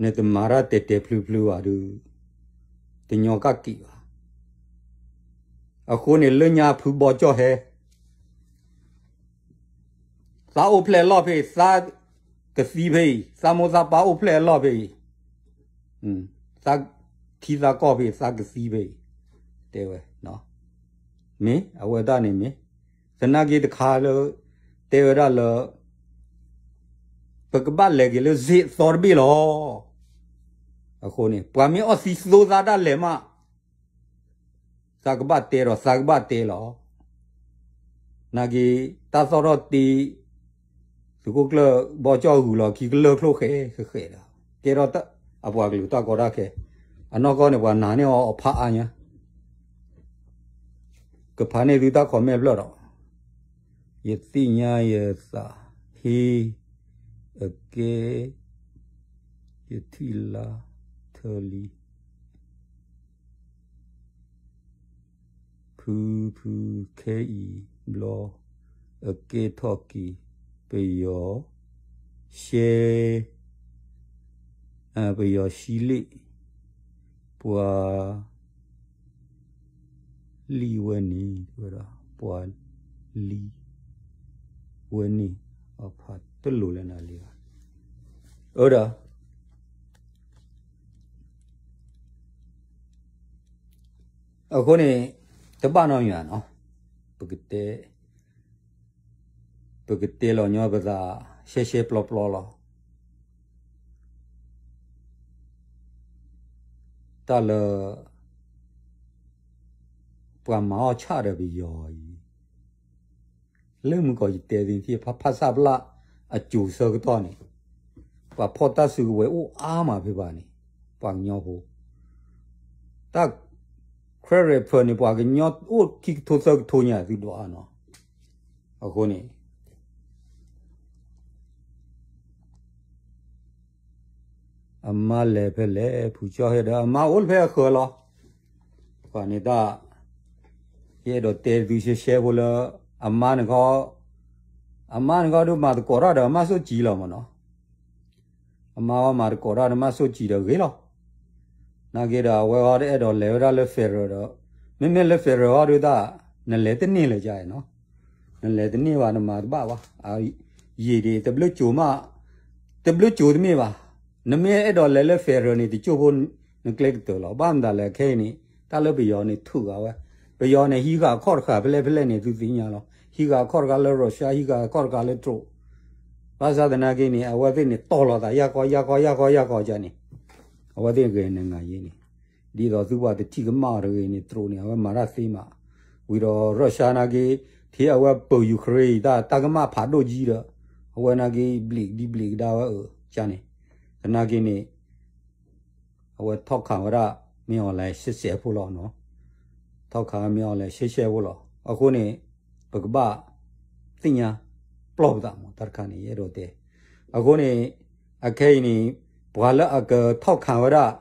နတမၤတၢ်တဲာ်တဲာ်ဖျုးဖျုးဘၣ်ဒီး တညီကၣ်က့ၤဘၣ်. အဃိန့ၣ် လၢညါဖုဘီကၠီၣ်ဟဲ သးအိၣ်ဖျဲၣ်အလီၢ်ဖဲအံၤ သးကသံဖဲအံၤ, သးမိၢ်သးပၢ်အိၣ်ဖျဲၣ်အလီၢ်ဖဲအံၤ, သးထံသးကီၢ်ဖဲအံၤ သးကသံဖဲအံၤ, တဲဝဲ, မ့ၢ်အဝဲဒၣ်န့ၣ်မ့ၢ် သနာ်က့တခါလၢ တဲဝဲဒၣ်လၢ ပကဘၣ်လဲၤက့ၤလၢစ့အသီတဘ့ၣ်လီၤ. အဃိန့ၣ် ပှၤမ့ၢ်အီၣ်သံသိသးဒၣ်လဲာ်မး သးကဘၣ်တဲဒီးသးကဘၣ်တဲလီၤ. နာ်က့ တၢ်သီၣ်ထီၣ်တ့ သုးခိၣ်ကျၢၢ်ဘီကၠီၣ်ဂုာ်လီၤခံကလၢၢ်ချိၣ်ဃဲဃဲဃဲဒီး ကဲထီၣ်အပှၤကလုာ်တၢ်ကီတၢ်ခဲ, အနီၢ်ကီၢ်န့ၣ် ပှၤနာ်န့ၢ်အီၤအီၤဖးအါညါ ကဖးန့ၢ်သုတၢ် comment ဖျၢၣ်ဒီး ယသ့ၣ်ညါယသး ဟ့ၣ် အကဲ ယထံၣ်လါ ထၢလံ ဖုဖု ခဲအံၤဘျီ အကဲထီၣ်က့ၤ ပယီၤ ရှဲ ပယီၤရှံလ့ၣ် ပှၤ လံဝဲန့ၣ် တဲဝဲဒၣ် ပှၤလံဝဲန့ၣ် အဖးတလိၤလၢနၤလံဘၣ်. အဒီး အဃိန့ၣ် တဘၣ်နီတမံၤဘၣ်နီၤ, ပကတဲ ပကတဲလီၤညီပသး ရှဲရှဲပျီပျီလီၤ. တၢ်လၢ ပှၤမၤအီၣ်ဆၣ်ဒီးပယီၤအံၤ လၢမုၢ်ကီၢ်ယတဲသ့ၣ် ဖးဖးဆၣ်ဖျၢၣ်အစိၤဆၢကတီၢ်န့ၣ် ပှၤဖီၣ်တၢ်စုကဝဲၤအိၣ်အါမးဖဲဘၣ်န့ၣ် ပှၤကညီဖိ တၢ် credit ဖၢန့ၣ် ပှၤကညီအိၣ်ခံကထိသၢကထိညါသုဒွးနီၤ. အဃိန့ၣ် အမါလဲၤဖဲလဲၣ် ဖုကၠီၣ်ဟဲဒီး အမါအိၣ်လၢဖဲအဃၢၤလီၤ. ပှၤန့ၣ်တၢ် ယအဲၣ်ဒိးတဲသုရှဲရှဲဖိလၢ အမါန့ၣ်ခီ အမါန့ၣ်ခီဒုးမၤသကိးတၢ်ဒီးအမါဆိၣ်ကံလီၤမးနီၤ. အမါဝဲမၤသကိးတၢ်ဒီးမါဆိၣ်ကံဒီးဂ့ၤလီၤ. နာ်က့ဒီးအဝဲဃီတအဲၣ်ဒိးလဲၤဝဲဒၣ်လၢ federal ဒီး မ့မ့ၢ်လၢ federal ဃီဒုးတၢ် နလဲၤတန့ၢ်လၢၤကါနီၤ. နလဲၤတန့ၢ်ဘၣ် နမၤတဘၣ်ဘၣ်. ယံာ်ဒံး တဘျုးကိၤမး တဘျုးကိၤတမ့ၢ်ဘၣ်. နမ့ၢ်အဲၣ်ဒိးလဲၤလၢ federal န့ၣ် တကိၢ်ဖိ ကျဲကတၢၢ်လီၤ. ဘၣ်မတၤလဲၣ်ခဲအံၤန့ၣ် တၢ်လၢပယီၤန့ၣ်ထုးဃာ်ဝဲ, ပယီၤန့ၣ် ဟံးဃာ်အခီၣ်တဃာ်ဖဲလဲၣ်ဖဲလဲၣ်န့ၣ် သုသ့ၣ်ညါလီၤ. ဟံးဃာ်အခီၣ်တဃာ်လၢ Russia, ဟံးဃာ်အခီၣ်တဃာ်လၢတရူး, ဘၣ်ဆၣ်သနာ်က့န့ၣ် အဝဲသ့ၣ်န့ၣ်တီၢ်လီၤသး ယၢ်ကီယၢ်ကီယၢ်ကီယၢ်ကီကန့ၣ်, အဝဲသ့ၣ်ဂဲၤနၢၤယ့န့ၣ်, ဒ်သိးသုပှၤတထံၣ်ကမၣ်အီၤတဂ့ၤန့ၣ် တရူးန့ၣ် အဝဲမၤတၢ်သ့မး, ဝံၤဒီး Russia နာ်က့ ထံၣ်အဝဲပၢၤ Ukraine တၢ် တၢ်ကမၣ်ဖးဒိၣ်ကံဒီး အဝဲနာ်က့ ဘျံးဒံဘျံးကဒါဝဲအၢ ကန့ၣ်, သနာ်က့န့ၣ် အဝဲထီၣ်ခးဝဲဒၣ် မင်းအောင်လှိုင် ရှဲရှဲဖိလီၤနီၤ, ထီၣ်ခး မင်းအောင်လှိုင် ရှဲရှဲဖိလီၤ. အဃိန့ၣ် ပကဘၣ်သ့ၣ်ညါပျီၢ်ပသးမး တၢ်တခါန့ၣ် ယအဲၣ်ဒိးတဲ. အဃိန့ၣ် အခဲအံၤန့ၣ် ပှၤလၢအကထီၣ်ခးဝဲဒၣ်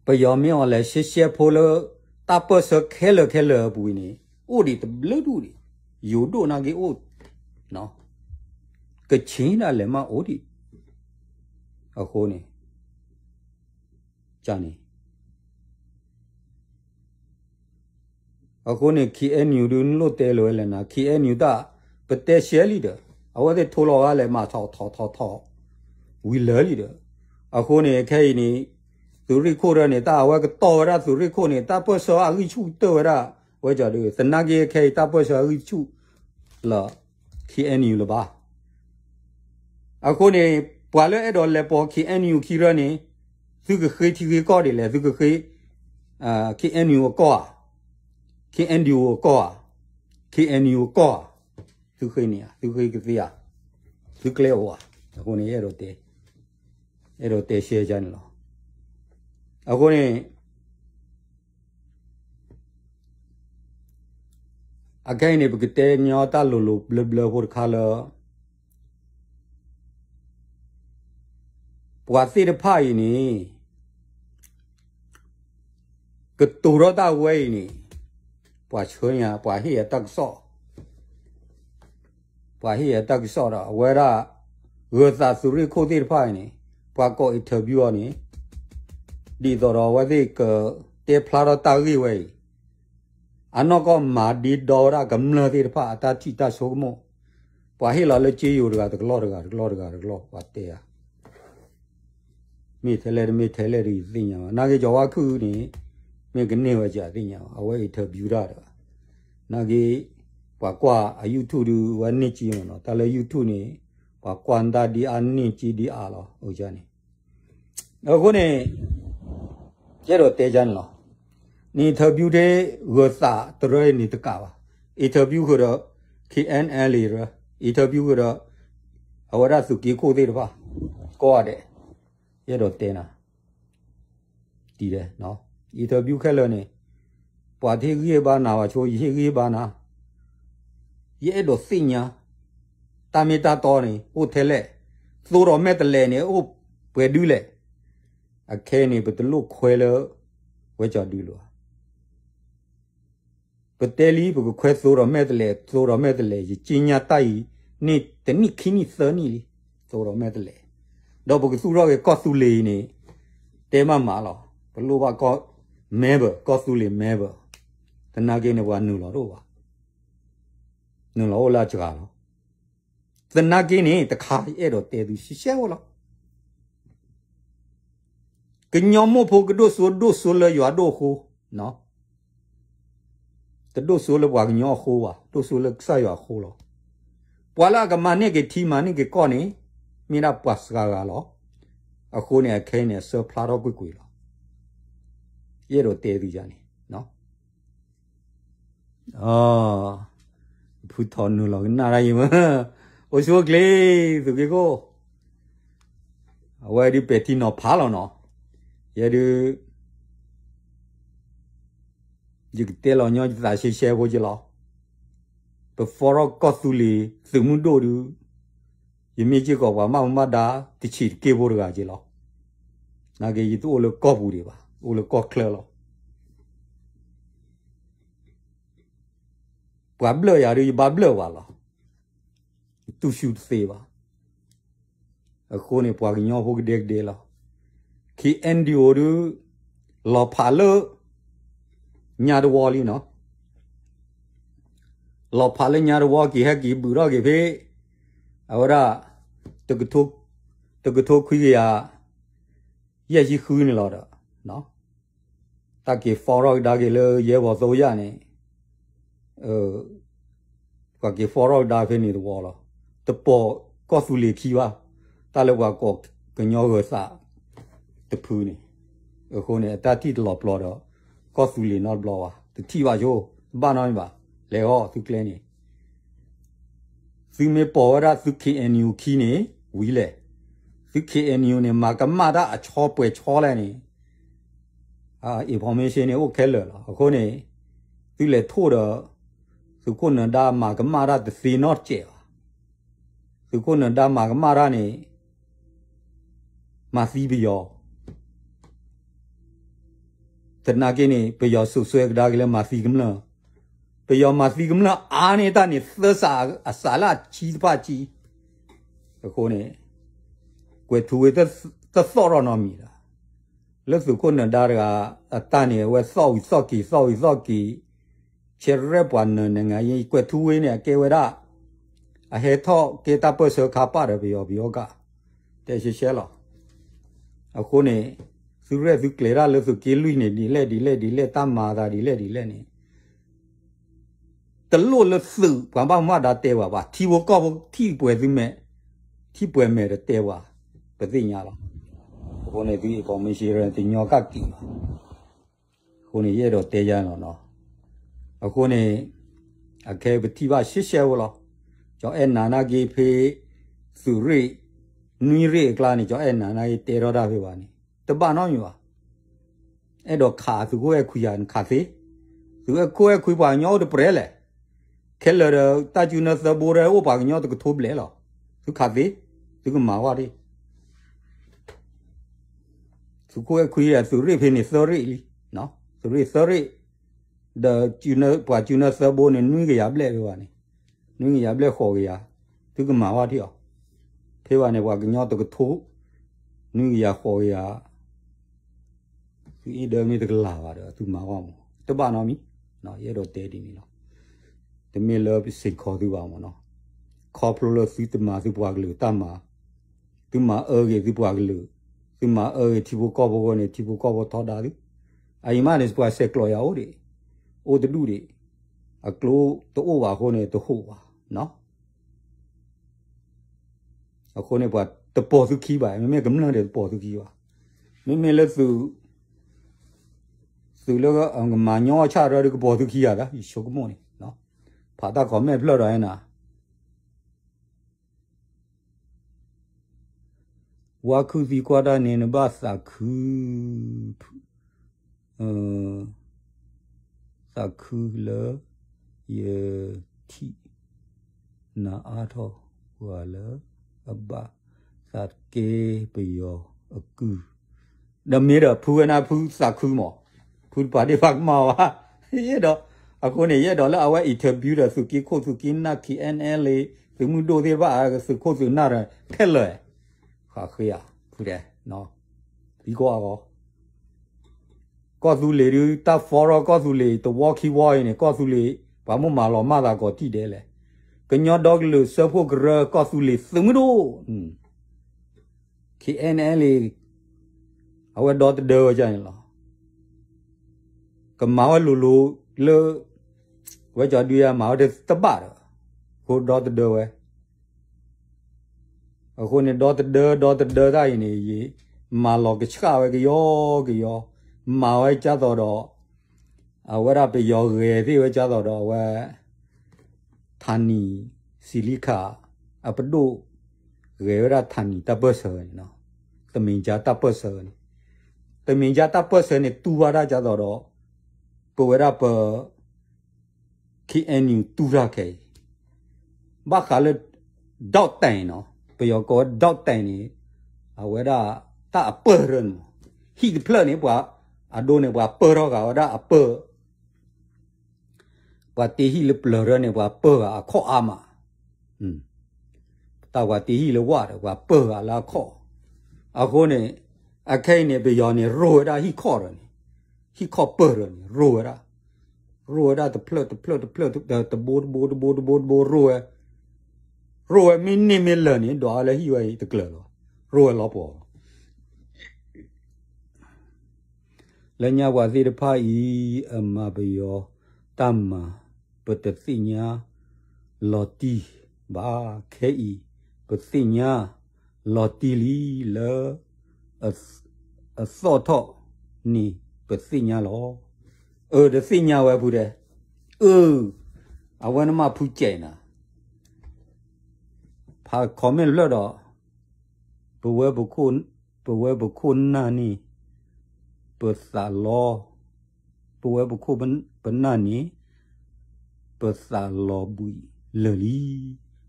ပယီၤ မင်းအောင်လှိုင် ရှဲရှဲဖိလၢ တၢ်ပၢၢ်ဆၢခဲလၢာ်ခဲလၢာ်အပူၤအံၤန့ၣ် အိၣ်ဒံးတဘျုးဒူၣ်ဒံး, ယိၤဒိၣ်နာ်က့အိၣ် ကချ့ၣ်ဒၣ်လဲာ်မးအိၣ်ဒံး, အဃိန့ၣ် န့ၣ် အဃိန့ၣ် KNU ဒုး နလိၣ်တဲလၢၤဝဲလဲၣ်နၤ, KNU တၢ် ပတဲရှဲလံဒီး အဝဲသ့ၣ်ထိလီၤဂာ်လဲၣ် မၤထီၣ်ထီၣ်ထီၣ်ထီၣ် ဝံၤလၢာ်လံဒီး, အဃိန့ၣ် ခဲအံၤန့ၣ် သုးရ့ၣ်ခိၣ်ဒၢန့ၣ် တၢ်အဝဲကတီၢ်ဝဲဒၣ်သုးရ့ၣ်ခိၣ်န့ၣ် တၢ်ပၢၢ်ဆၢအဂံၢ်ဆူၣ်ကတၢၢ်ဝဲဒၣ် ဝဲကီၤဒုး သနာ်က့ခဲအံၤတၢ်ပၢၢ်ဆၢအဂံၢ်ဆူၣ်လၢ KNU လၢၤဘၣ် အဃိန့ၣ် ပှၤလၢအဲၣ်ဒိးလဲၤပိာ် KNU ခံရၢန့ၣ် သုကဃ့ထံဃ့ကီၢ်ဒ်လဲၣ်, သုကဃ့ KNU အကီၢ်ဧါ, KNDO အကီၢ်ဧါ, KNU အကီၢ်ဧါ, သုဃ့န့ၣ်ဧါ, သုဃ့ကသ့ဧါ, သုကျဲအိၣ်ဧါ, အဃိန့ၣ် အဲၣ်ဒိးတဲရှဲကန့ၣ်လီၤ. အဃိန့ၣ် အခဲအံၤန့ၣ် ပကတဲညီတၢ်လိၤလိၤဘျၢဘျၢဖိတခါလၢ ပှၤသ့ၣ်တဖၣ်အံၤန့ၣ် ကတိၤထီၣ်တၢ်ဝဲအံၤန့ၣ် ပှၤဆှၢန့ၢ်ဧါ, ပှၤဟ့ၣ်အတၢ်ကစီၣ် ပှၤဟ့ၣ်အတၢ်ကစီၣ်ဒီး အဝဲဒၣ် ဂၢၤသးသုးရ့ၣ်ခိၣ်သ့ၣ်တဖၣ်အံၤန့ၣ် ပှၤကိး interview အီၤန့ၣ် ဒ်သိးဒီးအဝဲသ့ၣ်ကတဲဖျါထီၣ်တၢ်ဂ့ၢ်ဝဲအံၤ အနီၢ်ကီၢ်မၤဒ့ဒီဝဲဒၣ်ကမျၢၢ်သ့ၣ်တဖၣ်အတၢ်ထံၣ်တၢ်ဆိကမိၣ်, ပှၤဟ့ၣ်လီၤလၢက့ယိၤတဂၤတကလီၢ်တဂၤတကလီၢ်တဂၤတကလီၢ် ပှၤတဲဧါ မ့ၢ်ထဲလဲၣ်တမ့ၢ်ထဲလဲၣ်ဒီးယသ့ၣ်ညါဘၣ်. နာ်က့ ကၠီၤဝါခုၣ်န့ၣ် မ့ၢ်ကန့ၢ်ဝဲကသ့ၣ်ညါဘၣ်, အဝဲ interview တၢ်ဒီး နာ်က့ ပှၤကွၢ်အ YouTube ဒုး ဝဲန့ၢ်က့မ့ၢ်နီၤ, တၢ်လၢ YouTube န့ၣ် ပှၤကွၢ်တၢ်ဒ်အါန့ၢ်က့ဒ်အါလီၤ အန့ၣ်. အဃိန့ၣ် ယအဲၣ်ဒိးတဲကန့ၣ်လီၤ. န interview ထဲ ဂၢၤသးတရၢန့ၣ်တကးဘၣ်, interview ဃုာ်ဒီး KNLA ရၢ, interview ဃုာ်ဒီး အဝဲဒၣ်သုးက့ခိၣ်သ့ၣ်တဖၣ် ကိးဂၤဒဲး, ယအဲၣ်ဒိးတဲနၤ ဒ်လဲၣ်, interview ခဲလၢာ်န့ၣ် ပှၤတဟ့ၣ်ဂံၢ်ဘါနၤဘၣ်ဆိ ယဟ့ၣ်ဂံၢ်ဘါနၤ, ယအဲၣ်ဒိးသ့ၣ်ညါ တၢ်မ့ၢ်တၢ်တီန့ၣ် အိၣ်ထဲလဲၣ်, သိဒီးမဲာ်တဲးလဲးန့ၣ် အိၣ်ပှဲၤဒုလဲၣ်. အခဲအံၤန့ၣ် ပတလိၣ်ခွဲးလၢ ဝဲကီၤဒုလၢၤဘၣ်. ပတဲလံ ပကခွဲးသိဒီးမဲာ်တဲးလဲး သိဒီးမဲာ်တဲးလဲး ယက့ညါတၢ်အံၤ န့ၢ်တနံၣ်ခံနံၣ်သၢနံၣ်လံ, သိဒီးမဲာ်တဲးလဲး, ဒီးပကသူၣ်ထီၣ်က့ၤကီၢ်သူလ့ၤအံၤန့ၣ် တဲမးမးလီၤ. ပလိၣ်ဘၣ်ကီၢ် member ကီၢ်သူလ့ၤ member, သနာ်က့န့ၣ် ပှၤနုာ်လီၤတအိၣ်ဘၣ်, နုာ်လီၤအိၣ်လၢအစှၤလီၤ. သနာ်က့န့ၣ် တခါယအဲၣ်ဒိးတဲသုရှဲရှဲဖိလီၤ. ကညီမိၢ်ဖိကဒိၣ်စိဒိၣ်စိလၢယွၤဒိၣ်အဃိ, တဒိၣ်စိလၢပှၤကညီအဃိဘၣ်, ဒိၣ်စိလၢကစၢ်ယွၤအဃိလီၤ. ပှၤလၢအကမၤန့ၢ်က့ၤထံမၤန့ၢ်က့ၤကီၢ်န့ၣ် မ့ၢ်ဒၣ်ပှၤစှၤဂၤလီၤ. အဃိန့ၣ် အခဲအံၤန့ၣ် အဆၢဖျါထီၣ်ကွ့ၢ်ကွ့ၢ်လီၤ. ယအဲၣ်ဒိးတဲသုန့ၣ် ဖုထီၣ်နုာ်လီၤကနၣ်တၢ်ယံၤမး, အိၣ်ဆူၣ်အိၣ်ချ့ သုးက့ခိၣ်, အဝဲဒုးပဲာ်ထံနီၤဖးလီၤနီၤ, ယဲဒုး ယကတဲလီၤညီယသးရှဲရှဲဖိက့လီၤ. ပဖီထီၣ်ကီၢ်သူလ့ၤသုးမုၢ်ဒိၣ်ဒုး ယမ့ၢ်စ့ၢ်ကီးပှၤမၤမူမၤဒါ တဆံးတက့ၢ်ဖိတဂၤက့လီၤ. နာ်က့ ယတအိၣ်လၢကီၢ်ပူၤဒံးဘၣ်, အိၣ်လၢကီၢ်ချၢလီၤ. ပှၤဘျၢၣ်ယၤဒုး ယဘၣ်ဘျၢၣ်ဝဲလီၤ. တူၢ်ဆူၣ်တသ့ဘၣ်. အဃိန့ၣ် ပှၤကညီဖိကဒဲကဒဲလီၤ. KNDO ဒုး လီၤဖးလၢညါတဝီလံနီၤ. လီၤဖးလၢညါတဝီက့ၤ ဟဲက့ၤဘုးထီၣ်က့ၤဖဲ အဝဲဒၣ် တကထိခွံကယၤ ယဲၢ်ဆံ ယဲၢ်ဆံဃုန့ၣ်လီၤဒီး တၢ်က့ၤ forward ကဒါက့ၤလၢယဲၢ်ပီၤသိယၣ်န့ၣ် ပှၤက့ၤဖီထီၣ်ကဒါဖဲန့ၣ်တဝီလီၤ. တပိာ်ကီၢ်သူလ့ၤခံဘၣ်, တၢ်လၢပှၤကိးကညီဂၢၤသးတဖုန့ၣ်, အဃိန့ၣ် အတၢ်ထံၣ်တလီၤပျီဒီး ကီၢ်သူလ့ၤနီတဘျီဘၣ်, တထံၣ်ဘၣ်ဆိ, တဘၣ်နီတမံၤဘၣ်, လဲၤအီၤသုကျဲန့ၣ် သုမ့ၢ်ပိာ်ဝဲဒၣ်သု K N U ခံန့ၣ် ဝံၤလဲၣ်, သု K N U န့ၣ် မၤကမၣ်တၢ်အဆီပှဲၤဆီလဲၣ်န့ၣ် information န့ၣ်အိၣ်ခဲလၢာ်လီၤ. အဃိန့ၣ် သုလဲၤထိၣ်ဒီး သုးခိၣ်နၢၤဒါမၤကမၣ်တၢ်တသ့နီတစဲးဘၣ်. သုးခိၣ်နၢၤဒါမၤကမၣ်တၢ်န့ၣ် မၤသံပယီၤ သနာ်က့န့ၣ် ပယီၤစိာ်ဆှဲကဒါက့ၤလၢမၤသံကမျၢၢ်, ပယီၤမၤသံကမျၢၢ်အါန့ၢ်တၢ်န့ၣ် သၢစးအစးလၢအဆံတဖၣ်ဆံ. အဃိန့ၣ် ကွဲးထူဝ့တသီၣ်ထီၣ်နီတမံၤဒီး လၢသုးခိၣ်နၢၤဒါတဂၤအတၢ်န့ၣ် အဝဲသီၣ်ဝံၤသီၣ်က့ၤ သီၣ်ဝံၤသီၣ်က့ၤ, ဆဲရဲပှၤနၢၤနၢၤ ကွဲးထူဝ့န့ၣ် အကဲဝဲဒၣ် အဟဲထီၣ်ကဲတၢ်ပၢၢ်ဆၢခါပာ်ဒီးပယီၤပယီၤကး တဲရှဲရှဲလီၤ. အဃိန့ၣ် သုရဲၣ်သုကျဲၤတၢ်လၢသုးက့လွံၢ်န့ၣ် ဒ်လဲၣ်ဒ်လဲၣ်ဒ်လဲၣ် တၢ်မၤသးဒ်လဲၣ်ဒ်လဲၣ်န့ၣ် တလိၣ်လၢသုးပှၤဘၣ်မူဘၣ်ဒါတဲပှၤဘၣ်, ထံဖိကီၢ်ဖိထံၣ်ပှဲၤသုမဲာ်, ထံၣ်ပှဲၤမဲာ်ဒီးတဲပှၤ, ပသ့ၣ်ညါလီၤ. အဃိန့ၣ် သု information တညီကၣ်က့ၤဘၣ်. အဃိန့ၣ် ယအဲၣ်ဒိးတဲယါန့ၣ်လီၤ. အဃိန့ၣ် အခဲပထံၣ်ဘၣ်ရှဲရှဲဖိလီၤ. ကၠီအဲၣ်နၤနာ်က့ဖဲ သုးရ့ၣ် နွံရ့ၣ်အကျါန့ၣ် ကၠီအဲၣ်နၤနာ်က့တဲထီၣ်တၢ်ဖဲဘၣ်န့ၣ် တဘၣ်နီတမံၤဘၣ်. အဲၣ်ဒိးခးသုးခိၣ်အဲၣ်ခွံယၤန့ၣ်ခးသ့, သုးခိၣ်အဲၣ်ခွံပှၤကညီအိၣ်တပြဲးလဲၣ်. ခဲလၢာ်ဒီး တၢ်စုနၢသၢဘိရဲၣ်အိၣ်ပှၤကညီတကထိဘျဲၣ်လီၤ. သုခးသ့, သုကမၤဝဲဒၣ် သုးခိၣ်အဲၣ်ခွံဒီးသုးရ့ၣ်ဖဲန့ၣ်သၢရ့ၣ်လံ, သုးရ့ၣ်သၢရ့ၣ်, ဒီးပှၤစုနၢသၢဘိန့ၣ် နွံကယၤဘျဲၣ်ဖဲဘၣ်န့ၣ်, နွံကယၤဘျဲၣ်ဃိးကယၤ, သုကမၤဝဲဒၣ်အီၤ, ဖဲဘၣ်န့ၣ် ပှၤကညီတကထိ, နွံကယၤဃိးကယၤ သုအ့ၣ်ဒၢမ့ၢ်တကလၤဘၣ်ဒီး သုမၤဝဲမး တဘၣ်နီတမံၤ, ယအဲၣ်ဒိးတဲဒ်န့ၣ်လီၤ. တမ့ၢ်လၢပစ့ၢ်ကီးသုဘၣ်မးနီၤ, ခီဖျိလၢသုတမၤသုပှၤကလုာ်တၢ်မၤ, သုမၤအၢဂ့ၤသုပှၤကလုာ်, သုမၤအၢဂ့ၤထံဖိကီၢ်ဖိအဃိန့ၣ် ထံဖိကီၢ်ဖိထီဒါသု, အအံၤမးန့ၣ် ပှၤဆဲးကျိးယၤအိၣ်ဒံး, အိၣ်တဒူၣ်ဒံး, အကျိတအိၣ်ဘၣ်အဃိန့ၣ် တဟိးဘၣ်နီၤ. အဃိန့ၣ် ပှၤတပိာ်သုခံဘၣ်, မ့မ့ၢ်ကမျၢၢ်ဒီးတပိာ်သုခံဘၣ်, မ့မ့ၢ်လၢသုး, သုးလၢကမၤညီဆၣ်ရၢဒီး ကပိာ်သုခံဂၤသၢ, ယဆိကမိၣ်န့ၣ်, ဖးတၢ် comment ဖျၢၣ်ဒီးနၤ ဝါခုၣ်သံကွၢ်တၢ်န့ၣ် နဘၣ်သးခု, သးခုလၢ ယထံၣ် နၤအါထီၣ်ပှၤလၢ အဘၣ်သးကဲပယီၤအကုၢ်, ဒီးမ့ၢ်ဒီးဖုဝဲနၤဖုသးခုမး, ဖုတပာ်ဒ့ၣ်ပာ်ကမၣ်ဘၣ်, ယအဲၣ်ဒိး, အဃိန့ၣ် ယအဲၣ်ဒိးလၢအဝဲ interview ဒီးသုးက့ခိၣ်သုးက့နၢ် K N L သုးမုၢ်ဒိၣ်သ့ၣ်တဖၣ် သုးခိၣ်သုးနၢ်ဒီး ခဲလၢာ်, ဃးဃ့ဧါ, ဖုတဲ, သံကွၢ်အဂီၢ် ကီၢ်သူလ့ၤဒုး တၢ် forward ကီၢ်သူလ့ၤ တဝီခံဝီအံၤန့ၣ် ကီၢ်သူလ့ၤ ပှၤမိၢ်မၤလီၤမၢ်သးကိးထံၣ်ဒဲးလဲၣ်, ကညီဒီကလုာ်စၢဖှိၣ်ကရၢ ကီၢ်သူလ့ၤသုးမုၢ်ဒိၣ်, K N L အဝဲဒီသဒၢဝဲဒ်န့ၣ်လီၤ. ကမၤဝဲလိၤလိၤလၢ ဝဲကၠီဒုယၤမၤဝဲတဘၣ်ဒီး ဃိဒီသဒၢဝဲ အဃိန့ၣ် ဒီသဒၢ ဒီသဒၢတၢ်အံၤန့ၣ် ယမၤလီၤကဆှၣ်ဝဲကယီကယီ, မၤဝဲကၢ်သိးဒီး အဝဲဒၣ်ပယီၤဂဲၤသ့ၣ်ဝဲကၢ်သိးဒီးအဝဲ ထါနံၣ် စံလံခး အပဒိၣ် ဂဲၤဝဲဒၣ်ထါနံၣ်တၢ်ပၢၢ်ဆၢန့ၣ်, တမ့ၢ်ကၢ်တၢ်ပၢၢ်ဆၢန့ၣ်, တမ့ၢ်ကၢ်တၢ်ပၢၢ်ဆၢန့ၣ် တူၢ်ဘၣ်တၢ်ကၢ်သိးဒီး ပဝဲဒၣ်ပ K N U တူၢ်တၢ်ခဲအံၤ, ဘၣ်ဃးလၢ ဒီၣ်တဲၣ်နီၤ, ပယီၤကိးဝဲဒီၣ်တဲၣ်န့ၣ်, အဝဲဒၣ်တၢ်အပၢၢ်ရၢန့ၣ်မး, ဟံၣ်တဖျၢၣ်န့ၣ် ပှၤအဒိန့ၣ် ပှၤပၢၢ်ထီၣ်ဃာ်ဝဲဒၣ်အပၢၢ်, ပှၤတ့ဟံၣ်လၢပျၢၤရၢန့ၣ် ပှၤပၢၢ်ဃာ်အခီၣ်အါမး, တၢ်ပှၤတ့ဟံၣ်လၢဝၣ်ဒီး ပှၤပၢၢ်ဃာ်လၢအခီၣ်, အဃိန့ၣ် အခဲအံၤန့ၣ် ပယီၤန့ၣ် ရိၢ်ဝဲဒၣ်ဟံၣ်ခီၣ်ရၢန့ၣ်, ဟံၣ်ခီၣ်ပၢၢ်ရၢန့ၣ် ရိၢ်ဝဲဒၣ် ရိၢ်ဝဲဒၣ်တဖျၢၣ်တဖျၢၣ်တဖျၢၣ် တဘိတဘိတဘိတဘိတဘိရိၢ်ဝဲ, ရိၢ်ဝဲမ့ၢ်န့ၢ်မ့ၢ်လၢာ်န့ၣ် ဒွးဝဲလၢဟံၣ်ဝဲအံၤတကျၢၤလီၤ, ရိၢ်ဝဲလီၤပှီၤလီၤ. လၢညါပှၤသ့ၣ်တဖၣ်အံၤ အမၤပယီၤတၢ်မၤ ပတသ့ၣ်ညါလီၤတံၢ်ဘၣ်. ခဲအံၤ ပသ့ၣ်ညါလီၤတံၢ်လံလၢ အသီၣ်ထီၣ်န့ၣ် ပသ့ၣ်ညါလီၤ. အၢ တသ့ၣ်ညါဝဲဖုတဲ, အၢ အဝဲနမၤဖုကဲးနၤ, ဖး comment ဖျၢၣ်ဒီး ပဝဲပခိၣ်, ပဝဲပခိၣ်နၢ်န့ၣ် ပသးလီ, ပဝဲပခိၣ်ပနၢ်န့ၣ် ပသးလီၤဘှံးလၢာ်လံ.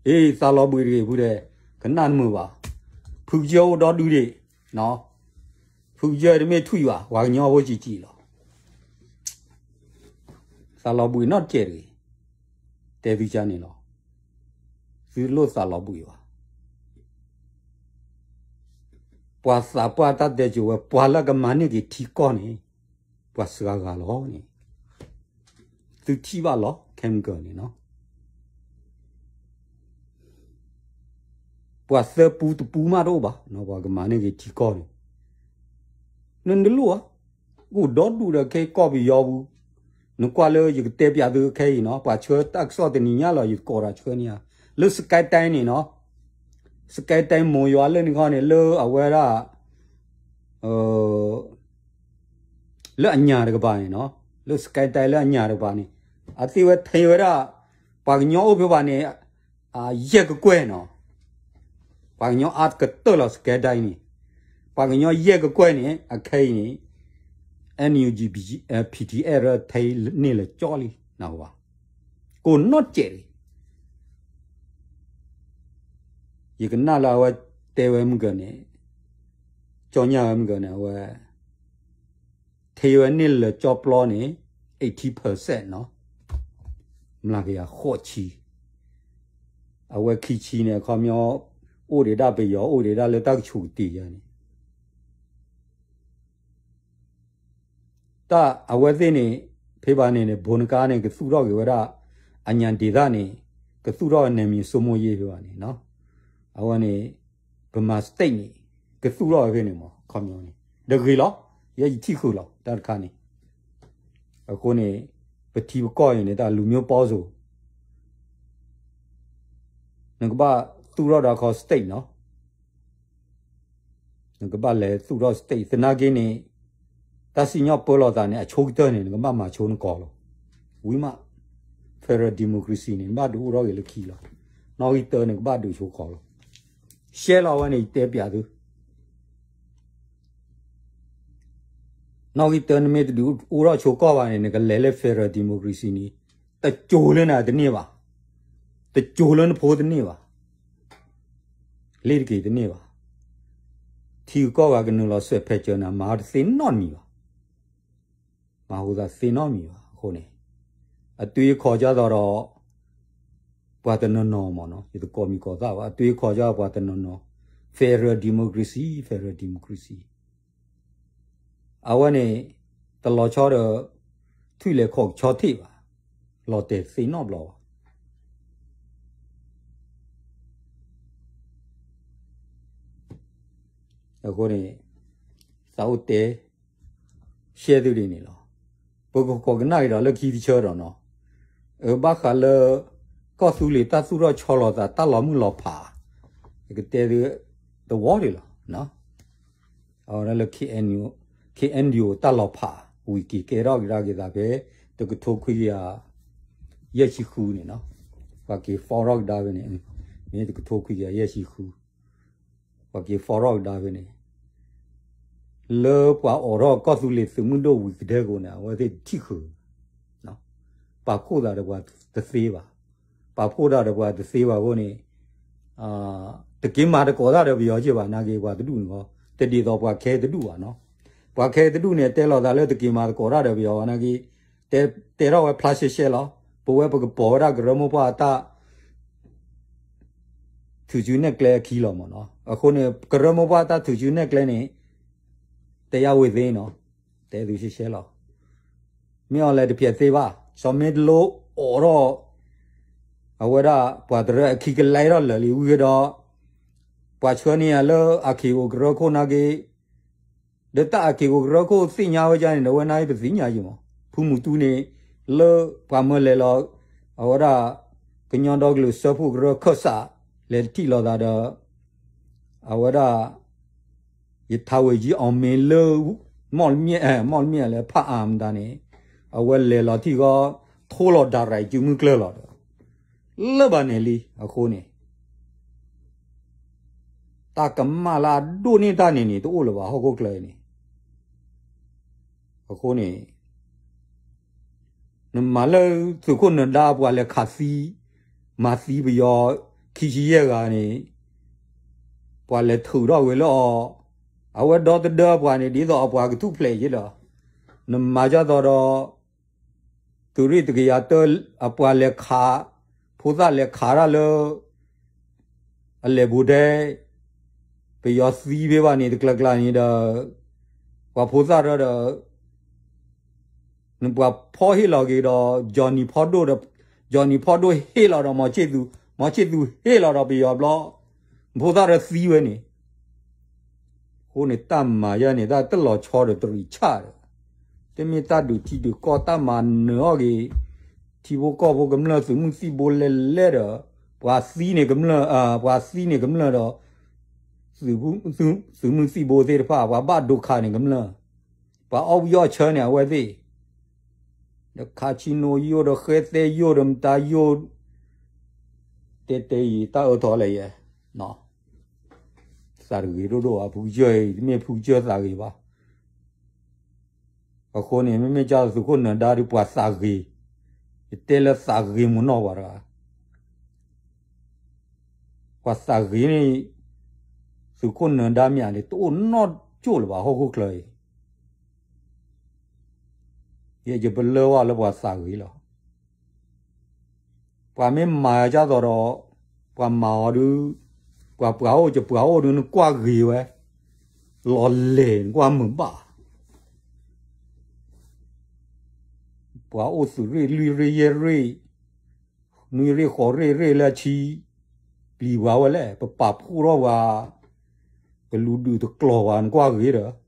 အ့ သးလီၤဘှံးတဂ့ၤဖုတဲ, ကနၣ်တမုာ်ဘၣ်. ဖုကစၢၢ်အိၣ်ဒီဒုဒံး, ဖုကစၢၢ်တမ့ၢ်ထွံၣ်ဘၣ်, ပှၤကညီဖိစံးစံးလီၤ. သးလီၤဘှံးနီတစဲးတဂ့ၤ, တဲသုကါန့ၣ်လီၤ. သုတလိၣ်သးလီၤဘှံးဘၣ်. ပှၤသးပှၢ်တၢ်တဲစိၤဝဲ ပှၤလၢကမၤန့ၢ်က့ၤထံကီၢ်န့ၣ် ပှၤစှၤဂၤလီၤန့ၣ်, သုထံၣ်ဘၣ်လီၤ ခဲမုၢ်ကၢန့ၣ်နီၤ. ပှၤသၢပူတပူမးတအိၣ်ဘၣ်, ပှၤကမၤန့ၢ်က့ၤထံကီၢ်န့ၣ်, နတလိၣ်ဧါ. အိၣ်ဒီဒူၣ်ဒီးခဲကီၢ်ပယီၤပူၤ, နကွၢ်လၢယကတဲပၠးသုခဲအံၤနီၤ, ပှၤဆှၢတၢ်ကစီၣ်တနံၤညါလီၤ ယသကိးဒီးဆှၢန့ၢ်ဧါ, လၢ စကဲတဲၣ်န့ၣ်နီၤ, စကဲတဲၣ်မိၢ်ယွၤလၢန့ၣ်ခီန့ၣ် လၢအဝဲဒၣ် လၢအညၣ်တကပၤန့ၣ်နီၤ, လၢ စကဲတဲၣ် လၢအညၣ်တကပၤန့ၣ်, အသ့ၣ်ဝဲထံၣ်ဝဲဒၣ် ပှၤကညီအိၣ်ဖဲဘၣ်န့ၣ် ယဲၢ်ကကွဲၢ်နီၤ, ပှၤကညီအါကတၢၢ်လီၤ စကဲတဲၣ် န့ၣ်, ပှၤကညီယဲၢ်ကကွဲၢ်န့ၣ် အခဲအံၤန့ၣ် NUG PDF ထံန့ၢ်လၢကၠီလံ, နၢ်ဟူဘၣ်, ကိးနီၢ်စဲးလံ. ယကနၣ်လၢအဝဲတဲဝဲမုၢ်ကၢန့ၣ်, ကၠီညၣ်ဝဲမုၢ်ကၢန့ၣ် အဝဲ ထံဝဲန့ၢ်လၢကၠီပျီန့ၣ် eighty percent နီၤ, မျးကယၤဃိးဆံ, အဝဲခံဆံန့ၣ် အခီပညီ အိၣ်ဒံးဒၣ်ပယီၤ အိၣ်ဒံးဒၣ်လၢတၢ်ကဆူးကတ့ၤယါန့ၣ် တၢ်အဝဲသ့ၣ်န့ၣ် ဖဲဘၣ်န့ၣ်န့ၣ် ဘိနကါန့ၣ် ကသူၣ်ထီၣ်က့ၤဝဲဒၣ် အညၣ်ဒ့ၣ်သၣ်န့ၣ် ကသူၣ်ထီၣ်ဝဲ နယ်မြေစိုးမိုးရေး ဖဲဘၣ်န့ၣ်နီၤ, အဝဲန့ၣ် ဗမာ state န့ၣ် ကသူၣ်ထီၣ်ဝဲဖဲန့ၣ်မး အခီပညီန့ၣ် တဂ့ၤလီၤ, ယဲယထံၣ်ဃုာ်လီၤ တၢ်တခါန့ၣ်, အဃိန့ၣ် ပထံပကီၢ်အံၤန့ၣ် တၢ်လူၤမျိုးပေါင်းစုံ နကဘၣ်သူၣ်ထီၣ်ဒီးခီ state နီၤ နကဘၣ်လဲၤသူၣ်ထီၣ် state သနာ်က့န့ၣ် တၢ်စံၣ်ညီၣ်ပၢလီၤသးန့ၣ် အဆိကတၢၢ်န့ၣ် နကဘၣ်မၤဆိနကီၢ်လီၤ. ဝံၤမး federal democracy န့ၣ် နဘၣ်ဒုးအိၣ်ထီၣ်က့ၤလၢခံလီၤ. နီၣ်ဂံၢ်တၢန့ၣ် ကဘၣ်ဒုးဆိကီၢ်လီၤ. ရှဲလီၤဝဲန့ၣ် ယတဲပျးသု နီၣ်ဂံၢ်တၢ နမ့ၢ်တဒုးအိၣ်ထီၣ်ဆိကီၢ်ဘၣ်န့ၣ် နကလဲၤလၢ federal democracy န့ၣ် တစိၤလၢနၤတန့ၢ်ဘၣ်, တစိၤလၢနဖိတန့ၢ်ဘၣ်, လ့တက့ၤတန့ၢ်ဘၣ်. ထံဂုၤကီၢ်ဂၤကနုာ်လီၤစွဲးဖဲးစၢၤနၤ မၤတသ့နီတမံၤဘၣ်, မၤဟူသးသ့နီတမံၤဘၣ်. အဃိန့ၣ် အသွံၣ်အခီၣ်ကၢ်သိးဒီး ပှၤတနီၤနီၤမ့ၢ်နီၤ ယတကိးမံၤကိးသၣ်ဘၣ်, အသွံၣ်အခီၣ်ကၢ်ပှၤတနီၤနီၤ federal democracy, federal democracy အဝဲန့ၣ် တလီၤဆီဒီး ထွံၣ်လဲၤခီၣ်ကဆီထံၣ်ဘၣ်, လီၤတဲာ်သ့နီတဘျီဘၣ်. အဃိန့ၣ် သးအိၣ်တဲ ရှဲသုဒ်န့ၣ်လီၤ. ပကကိးကနၣ်က့ၤဒီးလၢခံတဆၢဒီးနီၤ, အဘၣ်ဃးလၢ ကီၢ်သူလ့ၤတၢ်သူၣ်ထီၣ်ဆီလီၤသး တၢ်လီၤမုၢ်လီၤဖး, ယကတဲသု တဝီဒံးလီၤ. အဝဲဒၣ်လၢ KNU, KNDO တၢ်လီၤဖး ဝံၤက့ၤကဲထီၣ်ကဒါက့ၤသးဖဲ တကထိခွံကယၤ ယဲၢ်ဆံဃုန့ၣ်နီၤ, ပှၤက့ၤ form ထီၣ်ကဒါဖဲန့ၣ်, မ့ၢ်တကထိခွံကယၤယဲၢ်ဆံဃု, ပှၤက့ၤ form ထီၣ်ကဒါဖဲန့ၣ်, လၢပှၤအိးထီၣ်ကီၢ်သူလ့ၤသုးမုၢ်ဒိၣ်ဝံၤကတၢၢ်အဃိန့ၣ် အဝဲသ့ၣ်တထံၣ်ဃုာ်, ပာ်ဖှိၣ်သးဒီးပှၤတသ့ဘၣ်, ပာ်ဖှိၣ်သးဒီးပှၤတသ့ဘၣ်အဃိန့ၣ် တက့ၤမၤသကိးတၢ်ဒီးပယီၤက့ဘၣ် နာ်က့ပှၤတဒူၣ်န့ၣ်ဃီ, တဒ်သိးပှၤခဲတဒူၣ်ဘၣ်နီၤ, ပှၤခဲတဒူၣ်န့ၣ် တဲလီၤသးလၢတက့ၤမၤသကိးတၢ်ဒီးပယီၤဘၣ်နာ်က့, တဲထီၣ်ဝဲဖျါရှဲရှဲလီၤ, ပဝဲပကပိာ်ဝဲဒၣ်ကရၢမိၢ်ပှၢ်အတၢ် ထုးစုနဲၣ်ကျဲအခံလီၤမ့ၢ်နီၤ, အဃိန့ၣ် ကရၢမိၢ်ပှၢ်အတၢ်ထုးစုနဲၣ်ကျဲန့ၣ် တဲယဝ့ၤသ့နီၤ, တဲသုရှဲရှဲလီၤ, မ့ၢ်အီၤလဲၤတဖျဲးသ့ဘၣ်, စီၤမ့တလိအိးထီၣ် အဝဲဒၣ်ပှၤတရၢအခံကလဲထီၣ်လၢာ်လံဝံၤဒီး, ပှၤဆှၢန့ၢ်ယၤလၢအခံအိၣ်ကရၢခိၣ်နာ်က့, ဒီးတၢ်အက့ၤကရၢခိၣ်သ့ၣ်ညါဝဲဒၣ်န့ၣ်ဒီး ဝဲန့ၣ်ပသ့ၣ်ညါယံၤမး, ဖုမူတူန့ၣ် လၢပှၤမၢလဲၤလီၤ အဝဲဒၣ် ကညီဒီကလုာ်စၢဖှိၣ်ကရၢခၢၣ်စး လဲၤထံၣ်လိာ်သးဒီး အဝဲဒၣ် ယထါဝဲယံၤအီၤမ့ၢ်လၢ မီၣ်လမ့ၣ် မီၣ်လမ့ၣ်လၢဖးအါမတၤန့ၣ် အဝဲလဲၤလီၤထံၣ်ဃီ ထိလီၤဒၣ်ရၤစုမုၢ်ကျၢၢ်လီၤဒီး လၢဘၣ်န့ၣ်လံ အဃိန့ၣ် တၢ်ကမၣ်လၢအဒိၣ်န့ၢ်တၢ်န့ၣ်န့ၣ် တအိၣ်လၢၤဘၣ်ဟီၣ်ခိၣ်ချၢအံၤန့ၣ်, အဃိန့ၣ် နမၤလၢသုးခိၣ်နၢၤဒါပှၤလဲၤခးသံ မၤသံပယီၤ ခံဆံယဲၢ်ဂၤန့ၣ် ပှၤလဲၤထုးထီၣ်ဝဲလၢအီၤ, အဝဲဒီသဒၢပှၤန့ၣ် ဒ်သိးအပှၤကထူၣ်ဖျဲးယဲလီၤ. နမၤဒ်သိးဒီး သုးရ့ၣ်တကယၤတၢ အပှၤလဲၤခး, ဖိသၣ်လဲၤခးတၢ်လၢ အလဲၤဘူးဒဲ, ပယီၤသံဖဲဘၣ်န့ၣ်တကျါကျါန့ၣ်ဒီး ပှၤဖိသၣ်ဒီး နပှၤဖီဟ့ၣ်လီၤက့ၤဒီး Johnny ဖီဒိၣ်ဒီး Johnny ဖီဒိၣ်ဟ့ၣ်လီၤဒီး မီၤဆ့ၣ်သူ, မီၤဆ့ၣ်သူဟ့ၣ်လီၤဒီးပယီၤဘျီ, ဖိသၣ်ဒီးသံဝဲန့ၣ် အဃိန့ၣ် တၢ်မၤယဲန့ၣ် တၢ်တလီၤဆီဒီးတရံးဆၣ်ဒီး တမ့ၢ်တၢ်ဒုးထံဒုးကီၢ်တၢ်မၤနၢၤအီၤဂ့ၤ, ထံဖိကီၢ်ဖိကမျၢၢ်သုးမုၢ်သံၣ်ဘိလဲၣ်လဲၣ်ဒီး ပှၤသံန့ၣ်ကမျၢၢ်, ပှၤသံန့ၣ်ကမျၢၢ်ဒီး သုးမုၢ်သံၣ်ဘိသ့ၣ်တဖၣ် ပှၤဘၣ်ဒိခးန့ၣ်ကမျၢၢ်, ပှၤအီၣ်ဝံၣ်အီၣ်ဆၢန့ၣ်အဝဲသ့ၣ်, ဒီးခါဆံနိယိၣ်ဒီးဃဲသဲယိၣ်ဒီးမတၤယိၣ်, တဲတဲယံၤတၢ်အၢထီၣ်လဲၣ်ယဲ, သးတဂ့ၤဒိၣ်ဒိၣ်ဘၣ် ဖုကစၢၢ်အံၤ တမ့ၢ်ဖုကစၢၢ်သးဂ့ၤဘၣ်. အဃိန့ၣ် မ့မ့ၢ်ကၢ်သုးခိၣ်နၢၤဒါဒီးပှၤသးဂ့ၤ, ယတဲလၢသးဂ့ၤမုၢ်နီၢ်ပှၤတဂၤ, ပှၤသးဂ့ၤန့ၣ် သုးခိၣ်နၢၤဒါမ့ၢ်ဧါန့ၣ် တအိၣ်နီၢ်ကၠိၣ်လၢၤဘၣ်ဟီၣ်ခိၣ်ချၢအံၤ, ယဲယပလၢၢ်ဝဲလၢပှၤသးဂ့ၤလီၤ. ပှၤမ့ၢ်မၤဒ်သိးဒီး ပှၤမၤအီၤဒုး, ပှၤပှၤအိၣ်ကပှၤအိၣ်ဒုး နကွၢ်ဂ့ၤဝဲ, လီၤလဲၤနကွၢ်မုာ်ဘၣ်, ပှၤအိၣ်သုးရ့ၣ်လွံၢ်ရ့ၣ်ယဲၢ်ရ့ၣ်, နွံရ့ၣ်ဃိးရ့ၣ်ရ့ၣ်လၢအဆံ, ပျံၤပှၤဝဲလဲၣ် ပပာ်ဖှိၣ်ထီၣ်ပှၤ, ကလူၤဒုးတကျီၤပှၤနကွၢ်ဂ့ၤဒီး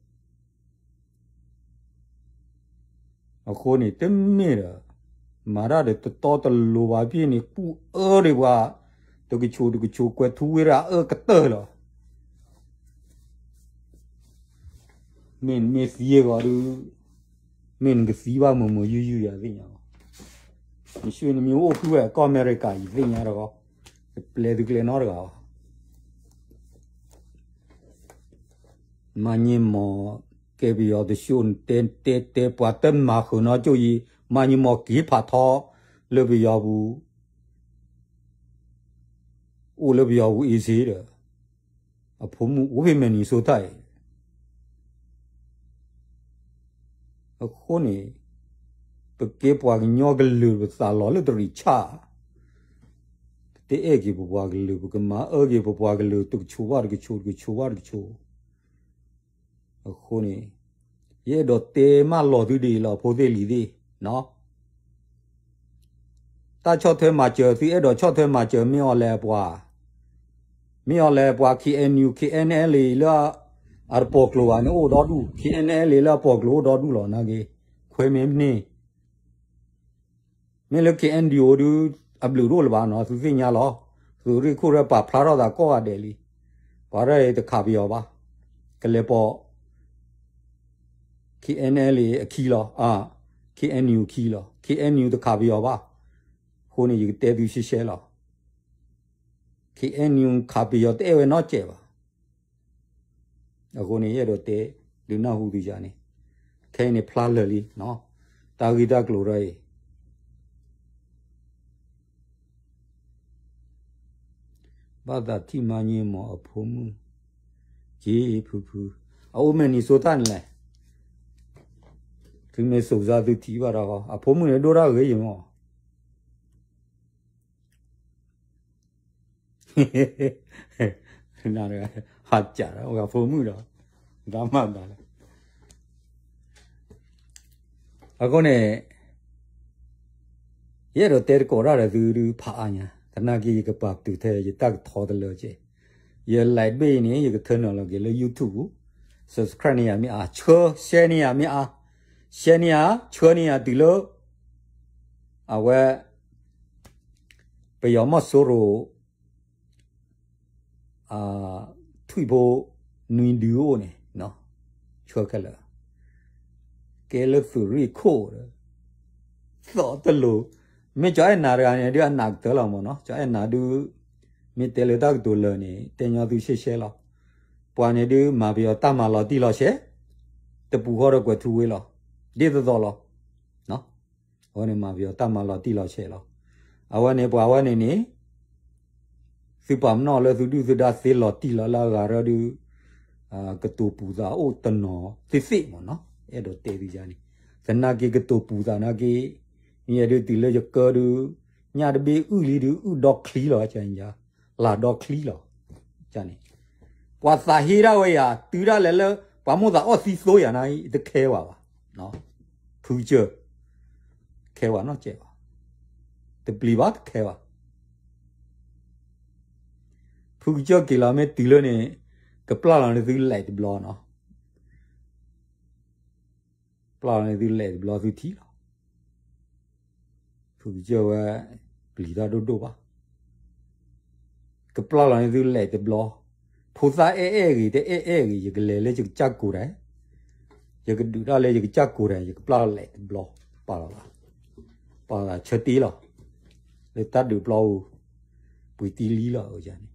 အဃိန့ၣ် တမ့ၢ်ဒီး မၤတၢ်ဒီးတတီတလိၤဘၣ်ဖဲန့ၣ် ကူၣ်အၢဒံးပှၤ, တကဆိးတကဆိးကွဲးထူဝ့ရၣ်အၢကတၢၢ်လီၤ. မ့ၢ်နမ့ၢ်သံအဂီၢ်ဒုး, မ့ၢ်နကသံဘၣ်မုာ်မုာ်ယုၢ်ယုၢ်ယၤသ့ၣ်ညါလီၤ. နဆှၢနမ့ၢ်အိၣ်ဖုဝဲကီၢ်အမဲရကၤ ယသ့ၣ်ညါတဂီၢ်, ယပျဲသုကျဲနီတဂၤဘၣ်. မၤညံမီၢ်ကဲပယီၤတဆှိၣ် တဲတဲတဲ ပှၤတမၤဃုာ်နီကၠိၣ်ယံၤ, မၤညံမီၢ်က့ၤဖးထီလၢပယီၤပူၤ, အိၣ်လၢပယီၤပူၤအ့စ့ဒီး အဖိမုၣ်အိၣ်ဖဲ Minnesota အံၤ အဃိန့ၣ် ပကဲပှၤကညီကလုာ်ပသးလီၤလၢတရံးဆၣ်, ပတအဲၣ်က့ၤပပှၤကလုာ် ပကမၤအၢက့ၤပပှၤကလုာ် တကဆိးဘၣ်တကဆိး တကဆိးဘၣ်တကဆိး, အဃိန့ၣ် ယအဲၣ်ဒိးတဲမးလီၤသုဒ်အံၤလီၤ ဖိသ့ၣ်လံၤသ့ၣ်, တၢ်ဆီၣ်ထွဲမၤစၢၤ သုအဲၣ်ဒိးဆီၣ်ထွဲမၤစၢၤ မ့ၢ်အီၤလဲၣ်အပှၤ, မ့ၢ်အီၤလဲၣ်ပှၤ K N U K N L A လၢအတပိာ်ကျိၤဘၣ်န့ၣ်အိၣ်ဒီဒူၣ်, K N L A လၢအပိာ်ကျိၤအိၣ်ဒီဒူၣ်လီၤ နာ်က့, ခွဲမ့ၢ်န့ၢ် မ့ၢ်လၢ K N D O ဒုး အဘျုးတအိၣ်လၢၤဘၣ်နီၤ သုသ့ၣ်ညါလီၤ. သုးရ့ၣ်ခိၣ်ရဲၣ်ပာ်ဖျါထီၣ်သးကိးဂၤဒဲးလံ. ပှၤရဲၣ်တခးပယီၤဘၣ်. ကလဲၤပိာ် K N L A အခံလီၤ, K N U ခံလီၤ. K N U တခးပယီၤဘၣ်. အဃိန့ၣ် ယကတဲသုရှဲရှဲလီၤ. K N U ခးပယီၤတအဲၣ်ဝဲနီတစဲးဘၣ်. အဃိန့ၣ် ယအဲၣ်ဒိးတဲ ဒုးနၢ်ဟူသုယၤန့ၣ်, ခဲအံၤန့ၣ်ဖျါလၢာ်လံ, တၢ်ဂ့ၢ်တၢ်ကျိၤထီၣ်အံၤ, ဘၣ်သးထံၣ်မၤညံမီၢ်အဖိမုၣ်, က့ဖုဖု, အအိၣ် Minnesota န့ၣ်လဲၣ်, သုမ့ၢ်စိၤစါသုထံၣ်ဘၣ်ဒီး အဖိမုၣ်န့ၣ်ဒိၣ်တၢ်ဂ့ၤယမီၢ် ဟးကးဒီး ပှၤဖိမုၣ်ဒီး တၢ်မၤဘၣ်လၢ အဃိန့ၣ် ယအဲၣ်ဒိးတဲတကိးတၢ်ဒီးသုဒုးဖးအါညါ, သနာ်က့ယကပာ်ပတုာ်ထဲယတၢ်ကထီတလၢကဲ, ယ live ဘ့ၣ်အံၤန့ၣ် ယကထၢနုာ်လီၤက့ၤလၢ YouTube ပူၤ, subscribe န့ၢ်ယၤမ့ၢ်အါ, ဆှၢ share န့ၢ်ယၤမ့ၢ်အါ, share န့ၢ်ယၤ, ဆှၢန့ၢ်ယၤတုၤလၢ အဝဲ ပယီၤမီၢ်စိရိၤ ထွံၣ်ဖိနွံဒုအိၣ်န့ၣ်, ဆှၢခဲလၢာ်, ကဲလၢသုးရ့ၣ်ခိၣ်ဒီး သီတလိၤ, မ့ၢ်ကၠီအဲၣ်နၤတဂၤန့ၣ်ဒုး အနးကတၢၢ်လီၤမ့ၢ်နီၤ, ကၠီအဲၣ်နၤဒုး မ့ၢ်တဲလၢတၢ်ကတိၤလၢာ်န့ၣ် တဲညီသုရှဲရှဲလီၤ. ပှၤန့ၣ်ဒုး မၤပယီၤတၢ်မၤလီၤတံၢ်လီၤဆဲး, တပူၤဃီဒီးကွဲးထူဝ့လီၤ, ဒ်သိးသိးလီၤ. အဝဲန့ၣ်မၤပယီၤတၢ်မၤလီၤတံၢ်လီၤဆဲးလီၤ. အဝဲန့ၣ်ပှၤဝဲန့ၣ်န့ၣ် သုပာ်ပနီၣ်လၢသုဒုၣ်သုဒါသ့လီၤတံၢ်လီၤလၢအဂၤရၢဒုး ကတိၤပူၤသးအိၣ်တနီၤသ့ၣ်သ့ၣ်မ့ၢ်နီၤ, အဲၣ်ဒိးတဲသုယါန့ၣ်, သနာ်က့ကတိၤပူၤသးနာ်က့, မ့ၢ်ယဲဒုးတုၤလၢယကၢဒုး ညၣ်တဘ့ၣ်အုၣ်လံဒုး အုၣ်ဒီချံလီၤ, လၢဒီချံလီၤ. န့ၣ် ပှၤသးဟ့ဒၣ်ဝဲယၤ တုၤဒၣ်လဲာ်လၢ ပှၤမိၣ်သးအီၣ်သံသိယၤန့ၣ် တခဲဘၣ်ဘၣ်, ဖုကစၢၢ် ခဲဘၣ်နီတစဲးဘၣ်, တပျံၤဘၣ်တခဲဘၣ်. ဖုကစၢၢ်က့ၤလီၤမ့ၢ်တုၤလၢန့ၣ် ကပျၢ်လီၤန့ၢ်သုလဲးတဘျီနီၤ, ပျၢ်လီၤန့ၢ်သုလဲးတဘျီသုထံၣ်လီၤ. ဖုကစၢၢ်ဝဲ ပျံၤတၢ်ဒိၣ်ဒိၣ်ဘၣ်, ကပျၢ်လီၤန့ၢ်သုလဲးတဘျီ, ဖိသၣ်အဲၣ်အဲၣ်ဂ့ၤ တအဲၣ်အဲၣ်ဂ့ၤ ယကလဲၤလၢယကစၢ်ကိးတၢ်, ယကဒုးတၢ်လၢယကစၢ်ကိးတၢ် ယကပျၢ်လီၤလဲးတဘျီ, ပာ်လီၤသး, ပာ်လီၤသးဆၢတ့ၢ်လီၤ, လၢတၢ်ဒုးပျီပူၤ ပှ့ၤတံၢ်လံလီၤန့ၣ်,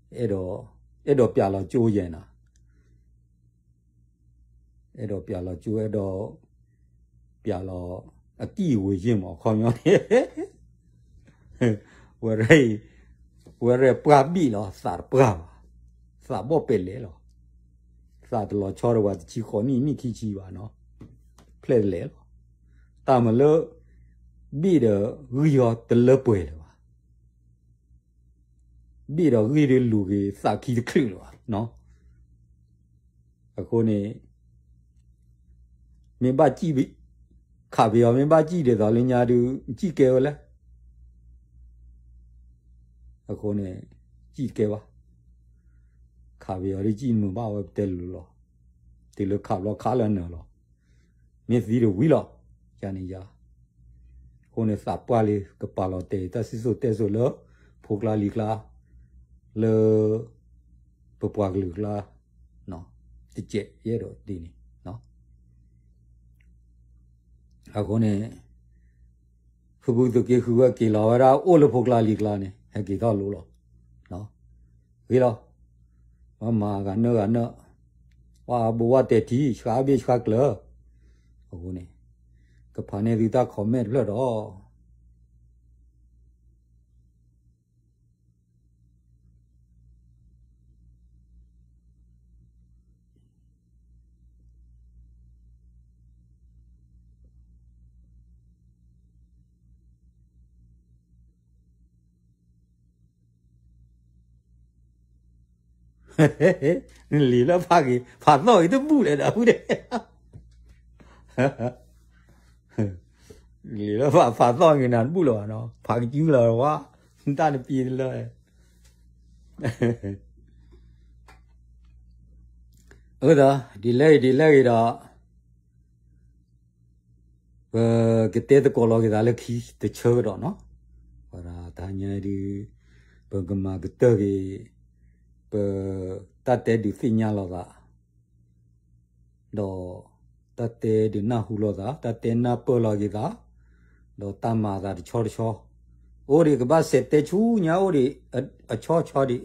အဲၣ်ဒိးပျးလီၤကၠိယဲၢ်နၤ အဲၣ်ဒိးပျးလီၤကၠိ အဲၣ်ဒိး ပျးလီၤ အကံၢ်ဝဲယ့ၢ်မး အခီပညီန့ၣ်, ဝဲရဲၣ် ဝဲရဲၣ်ပှၢ်ဘံၣ်လီၤ သးတပှၢ်ဘၣ်, သးဘီၣ်ပဲာ်လဲၣ်လီၤ, သးတလီၤဆီဒီးပှၤတဆံဃိးနံၣ် နံၣ်ခံဆံဘၣ်နီၤ, ဖျဲၣ်တလဲၣ်လီၤ, တၢ်မၤလၢ ဘံၣ်ဒီးဂံၢ်အီၤတလၢပှဲၤလၢၤဘၣ် ဘ့ၣ်ဒီးဂ့ၢ်ဒုးလူၤက့ၤသးခံတချုးလၢၤဘၣ်နီၤ, အဃိန့ၣ် မ့ၢ်ဘၣ်စံၣ် ခးပယီၤမ့ၢ်ဘၣ်စံၣ်ဒ်သိးလၢညါဒုး စံၣ်ကဲဝဲလဲၣ်, အဃိန့ၣ် စံၣ်တကဲဘၣ်, ခးပယီၤဒုးစံၣ်မုာ်ဘၣ်ဝဲပတဲလိၤလီၤ, တုၤလၢခးဘျီခးလၢနၢၤလီၤ, မ့ၢ်သံတဝံၤလီၤ, ယၤန့ၣ်ယၤ အဃိန့ၣ်သးပှၢ်လံ ကပာ်လီၤတဲာ်တၢ်စံၣ်စိၤတဲစိၤလၢ ဖိကျါလံၤကျါ လၢ ပပှၤကလုာ်ကျါ တကဲးယဲၢ်ဒိးဒ်န့ၣ်, အဃိန့ၣ် ဖုဖုသုးက့ဃုဝဲက့ၤလီၤဝဲဒၣ်အိၣ်လၢဖိကျါလံၤကျါန့ၣ် ဟဲက့ၤထီၣ်လိၤလီၤ, ဂ့ၤလီၤ, ပှၤမၤဂၤနၢဂၤနၢ, ဝဲဘိဝဲတဲာ်ထံ ဆှါဘ့ၣ်ဆှါကျၢၤ, အဃိန့ၣ် ကဖးန့ၢ်သုတၢ် comment တဖျၢၣ်ဒီး လံာ်လၢဖးက့ၤ ဖးသီၣ်က့ၤတဘူၣ်လဲၣ်ဒီးဖုဒဲး, လံာ်လၢဖးသီၣ်က့ၤနၤတဘူၣ်လၢၤဘၣ်နီၤ ဖးကစုလၢၤဝါ, တၢ်နပံတလၢ အဃိဒီး ဒ်လဲၣ်ဂ့ၤဒ်လဲၣ်ဂ့ၤဒီး ပကတဲသကိးလီၤက့ၤသးလၢခံတဆၢကဒီးနီၤ, ပှၤတဟါညါဒုး ပကမၤကတၢၢ်က့ၤ ပတၢ်တဲဒုးသ့ၣ်ညါလိာ်သး ဒီးတၢ်တဲဒုးနၢ်ဟူလိာ်သး တၢ်တဲနၢ်ပၢၢ်လီၤက့ၤသး, ဒီးတၢ်မၤသးတဆီတဆီ, အိၣ်ဒံးကဘၣ်စဲးတဲဆူညါအိၣ်ဒံး အဆီဆီဒံး,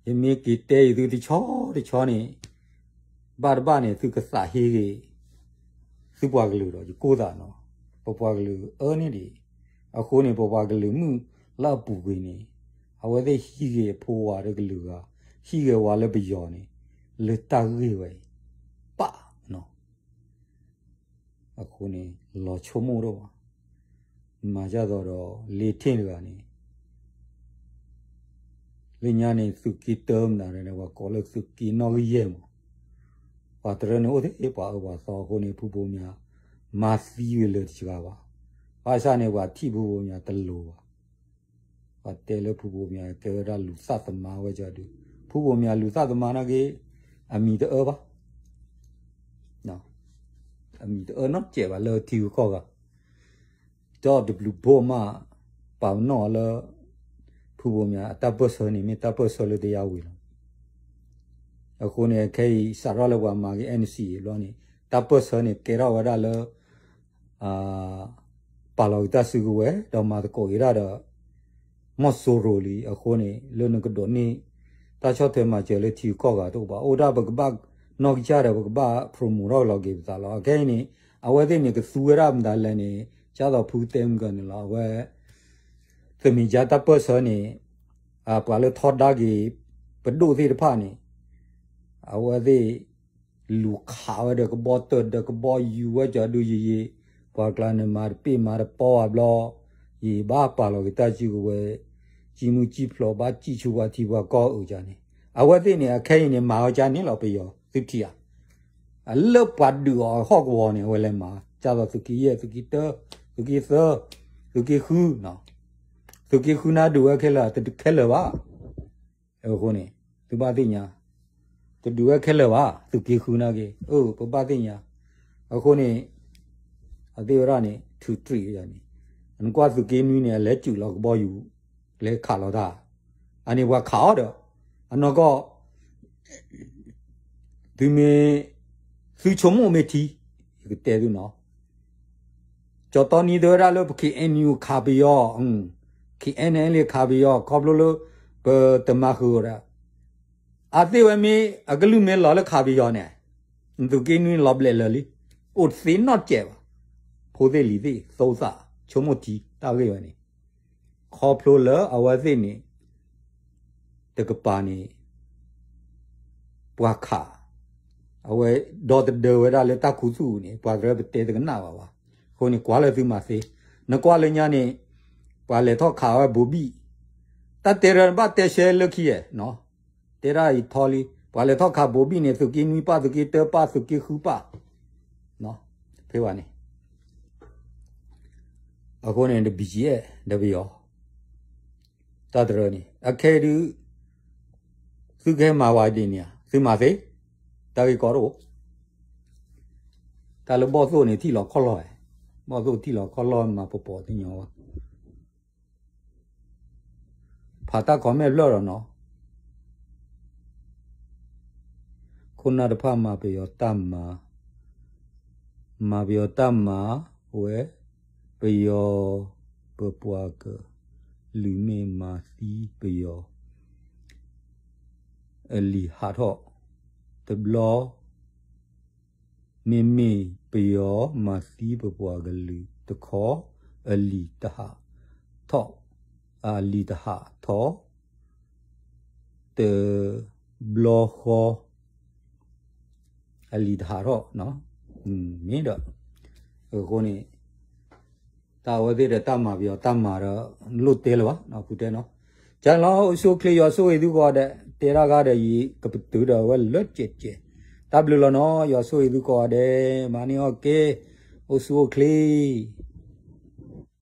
ယမ့ၢ်က့ၤတဲအံၤသုတဆီတဆီန့ၣ်, ဘၣ်တဘၣ်န့ၣ် သုကသးဟ့ဂ့ၤ သုပှၤကလုာ်ဒီးယကိၢ်သးနီၤ, ပပှၤကလုာ်အၢန့ၣ်ဒံး, အဃိန့ၣ် ပပှၤကလုာ်မုၣ်လၢအပူၤကွံာ်န့ၣ်, အဝဲသ့ၣ်ဟံးဂ့ၤအဖိဝၤဒီးကလုာ်ဂၤ, ဟံးဂ့ၤဝဲလၢပယီၤန့ၣ်, လၢတၢ်ဂ့ၢ်ဝဲအံၤ, ပာ်နီၤ အဃိန့ၣ် လီၤဆိကမိၣ်ဒိၣ်မး, မၤဒ်သိးဒီး လ့ထ့ၣ်တဂၤန့ၣ် လၢညါန့ၣ် သုးက့တၢမနုၤန့ၣ် ပှၤကိးလၢသုးက့နီၣ်ဂံၢ်ယဲၢ်မး, ပှၤတရၢန့ၣ်အိၣ်ထဲပှၤအၢပှၤသီအဃိန့ၣ် ဖုဘိမၠး မၤသံဝဲလၢာ်တစှၤဘၣ်, ဘၣ်ဆၣ်န့ၣ် ပှၤထံၣ်ဖုဘိမၠးတလိၤဘၣ် ပှၤတဲလၢဖုဘိမၠးကဲဝဲဒၣ်လူၤသးသမါဝဲကၠီဒုး, ဖုဘိမၠးလူၤသးသမါနာ်က့, အမံၤတအၢဘၣ်, အမံၤတအၢနီတစဲးဘၣ်လၢထံဂုၤကီၢ်ဂၤ, ဒီးတဘျုးဘိၣ်မး ပာ်ပနီၣ်အီၤလၢ ဖုဘိမၠး အတၢ်ပၢၢ်ဆၢန့ၣ် မ့ၢ်တၢ်ပၢၢ်ဆၢလၢတယါဝံၤလီၤ. အဃိန့ၣ် ခဲအံၤစးထီၣ်လၢပှၤမၤက့ၤ NCA ဘျီန့ၣ် တၢ်ပၢၢ်ဆၢန့ၣ် ကဲထီၣ်ဝဲဒၣ်လၢ ပာ်လီၤက့ၤတၢ်စုကဝဲၤ ဒီးမၤသကိးက့ၤတၢ်ဒီး မီၢ်စိရိၤလံ. အဃိန့ၣ် လၢနကဒိးန့ၢ် တၢ်ဆီၣ်ထွဲမၤစၢၤလၢထံဂုၤကီၢ်ဂၤတအိၣ်ဘၣ်. အိၣ်ဒၣ်ပကဘၣ်နီၢ်ကစၢ်ဒီး ပကဘၣ် promote ထီၣ်လီၤက့ၤပသးလီၤ. အခဲအံၤန့ၣ် အဝဲသ့ၣ်န့ၣ် ကသူဝဲဒၣ်မတၤလဲၣ်န့ၣ် ကၢ်သိးဖုတဲမုၢ်ကၢန့ၣ်လီၤ. အဝဲ သမံၤကၠါတၢ်ပၢၢ်ဆၢန့ၣ် ပှၤလၢထီဒါက့ၤ ပဒိၣ်သ့ၣ်တဖၣ်န့ၣ် အဝဲသ့ၣ် လူၤခးဝဲဒီးကဘီတၢၢ်ဒီးကဘီယူၤဝဲ ကၠီဒုယယံၤ, ပှၤကျါန့ၣ် မၤတပ့ၢ်မၤတပီအဘျီ, ယဘၣ်ပာ်လီၤက့ၤတၢ်စုကဝဲၤ, ကံမုၢ်ကံဖျိး ဘၣ်စံၣ်ဆူပှၤထံပှၤကီၢ်အုးကၠါန့ၣ်, အဝဲသ့ၣ်န့ၣ် အခဲအံၤန့ၣ် မၤဝဲကၠါန့ၣ်လီၤ ပယီၤသုထံၣ်ဧါ. အလၢပှၤဒုးအီၤဟီၣ်ကဝီၤန့ၣ် အဝဲလဲၤမၤ, ကၢ်သိးသုးက့ယဲၢ် သုးက့တၢ သုးက့သၢ သုးက့ဃု သုးက့ဃုန့ၣ်ဒုးဝဲခဲလၢာ် တဒုးခဲလၢာ်ဘၣ်. အဃိန့ၣ် သုဘၣ်သ့ၣ်ညါ, တဒုးဝဲခဲလၢာ်ဘၣ် သုးက့ဃုန့ၣ်က့ၤ, အၢ ပဘၣ်သ့ၣ်ညါ. အဃိန့ၣ် အသ့ၣ်ဝဲဒၣ်န့ၣ် ထူးတြံးန့ၣ်, နကွၢ်သုးက့နွံန့ၣ် အလဲၤစူးလီၤကဘီယူၤ လဲၤခးလီၤတၢ်, အန့ၣ်ပှၤခးအီၤဒီး အနီၢ်ကီၢ် သုမ့ၢ် သုဆိကမိၣ်မ့ၢ်ထံ, ယကတဲသုနီၤ, ကၠီတီနံၤတဲဝဲဒၣ်လၢပ KNU ခးပယီၤ, KNLA ခးပယီၤ ခီဖျိလၢ ပတမၤဃုာ်အီၤဒီး, အသ့ၣ်ဝဲမ့ၢ်အကလုၢ်မ့ၢ်လီၤလၢခးပယီၤန့ၣ်, သုးက့နွံလီၤဘျဲးလၢာ်လံ, အိၣ်သ့နီတစဲးဘၣ်, ဖိသ့ၣ်လံၤသ့ၣ် သုသး ဆိကမိၣ်ထံတၢ်ဂ့ၢ်ဝဲန့ၣ် ခီဖျိလၢအဝဲသ့ၣ်န့ၣ် တကပၤန့ၣ် ပှၤခး, အဝဲဒီသဒၢဝဲဒၣ်လၢတၢ်ခူသူၣ်န့ၣ် ပှၤတရၢပတဲတကနၣ်ဘၣ်ဘၣ်. အဃိန့ၣ် ကွၢ်လၢသုမၤသ့, နကွၢ်လၢညါန့ၣ် ပှၤလဲၤထီၣ်ခးဝဲဘိဘံၣ်, တၢ်တဲရၢနဘၣ်တဲရှဲလၢခံဧါ, တဲဒၣ်အံၤထီလံ, ပှၤလဲၤထီၣ်ခးဘိဘံၣ်န့ၣ် သုးက့နွံပၢ် သုးက့တၢပၢ် သုးက့ဃုပၢ် ဖဲဘၣ်န့ၣ် အဃိန့ၣ် ဒီး ဘီၣ်ကၠံၣ်အဲၣ် ဒီးပယီၤ တၢ်တရၢန့ၣ် အခဲအံၤဒုး သုကဟဲမၤဝဲဒ်န့ၣ်ဧါ, သုမၤသ့, တၢ်ဂ့ၢ်ကီတအိၣ်, တၢ်လၢဘီၣ်သိၣ်န့ၣ် ထံၣ်လီၤခီၣ်လီၢ်, ဘီၣ်သိၣ်ထံၣ်လီၤခီၣ်လီၢ် မၤပီၤပီၤသ့ၣ်ညါဝဲ ဖးတၢ် comment ဖျၢၣ်ဒီးနီၤ, ခိၣ်နၢ်တဖၣ်မၤပယီၤတၢ်မၤ, မၤပယီၤတၢ်မၤဝဲ, ပယီၤ ပပှၤကလုာ်မ့ၢ်မၤသံပယီၤ အလံာ်ဟးထီၣ်, တဘျီ မ့မ့ၢ်ပယီၤမၤသံပပှၤကလုာ်တခီ, အလံာ်တဟးထီၣ်, အလံာ်တဟးထီၣ်, တဘျီဃီ အလံာ်တဟးထီၣ်, မ့ၢ်ဒီး အဃိန့ၣ် တၢ်အဝဲသ့ၣ်ဒီးတၢ်မၤပယီၤတၢ်မၤဒီး လိၣ်တဲလၢၤဘၣ် ဖုတဲနီၤ, ကလီၤ အိၣ်ဆူၣ်အိၣ်ချ့ ယွၤဆိၣ်ဂ့ၤသုကိးဂၤဒဲး, တဲတၢ်ဂၤဒီးယံၤ ကပတုာ်ဒီးဝဲလၢကဲးကဲး, တၢ်ဘျုးလီၤနီၤ ယွၤဆိၣ်ဂ့ၤသုကိးဂၤဒဲး, မၤန့ၢ်အီၣ်က့ၤ, အိၣ်ဆူၣ်အိၣ်ချ့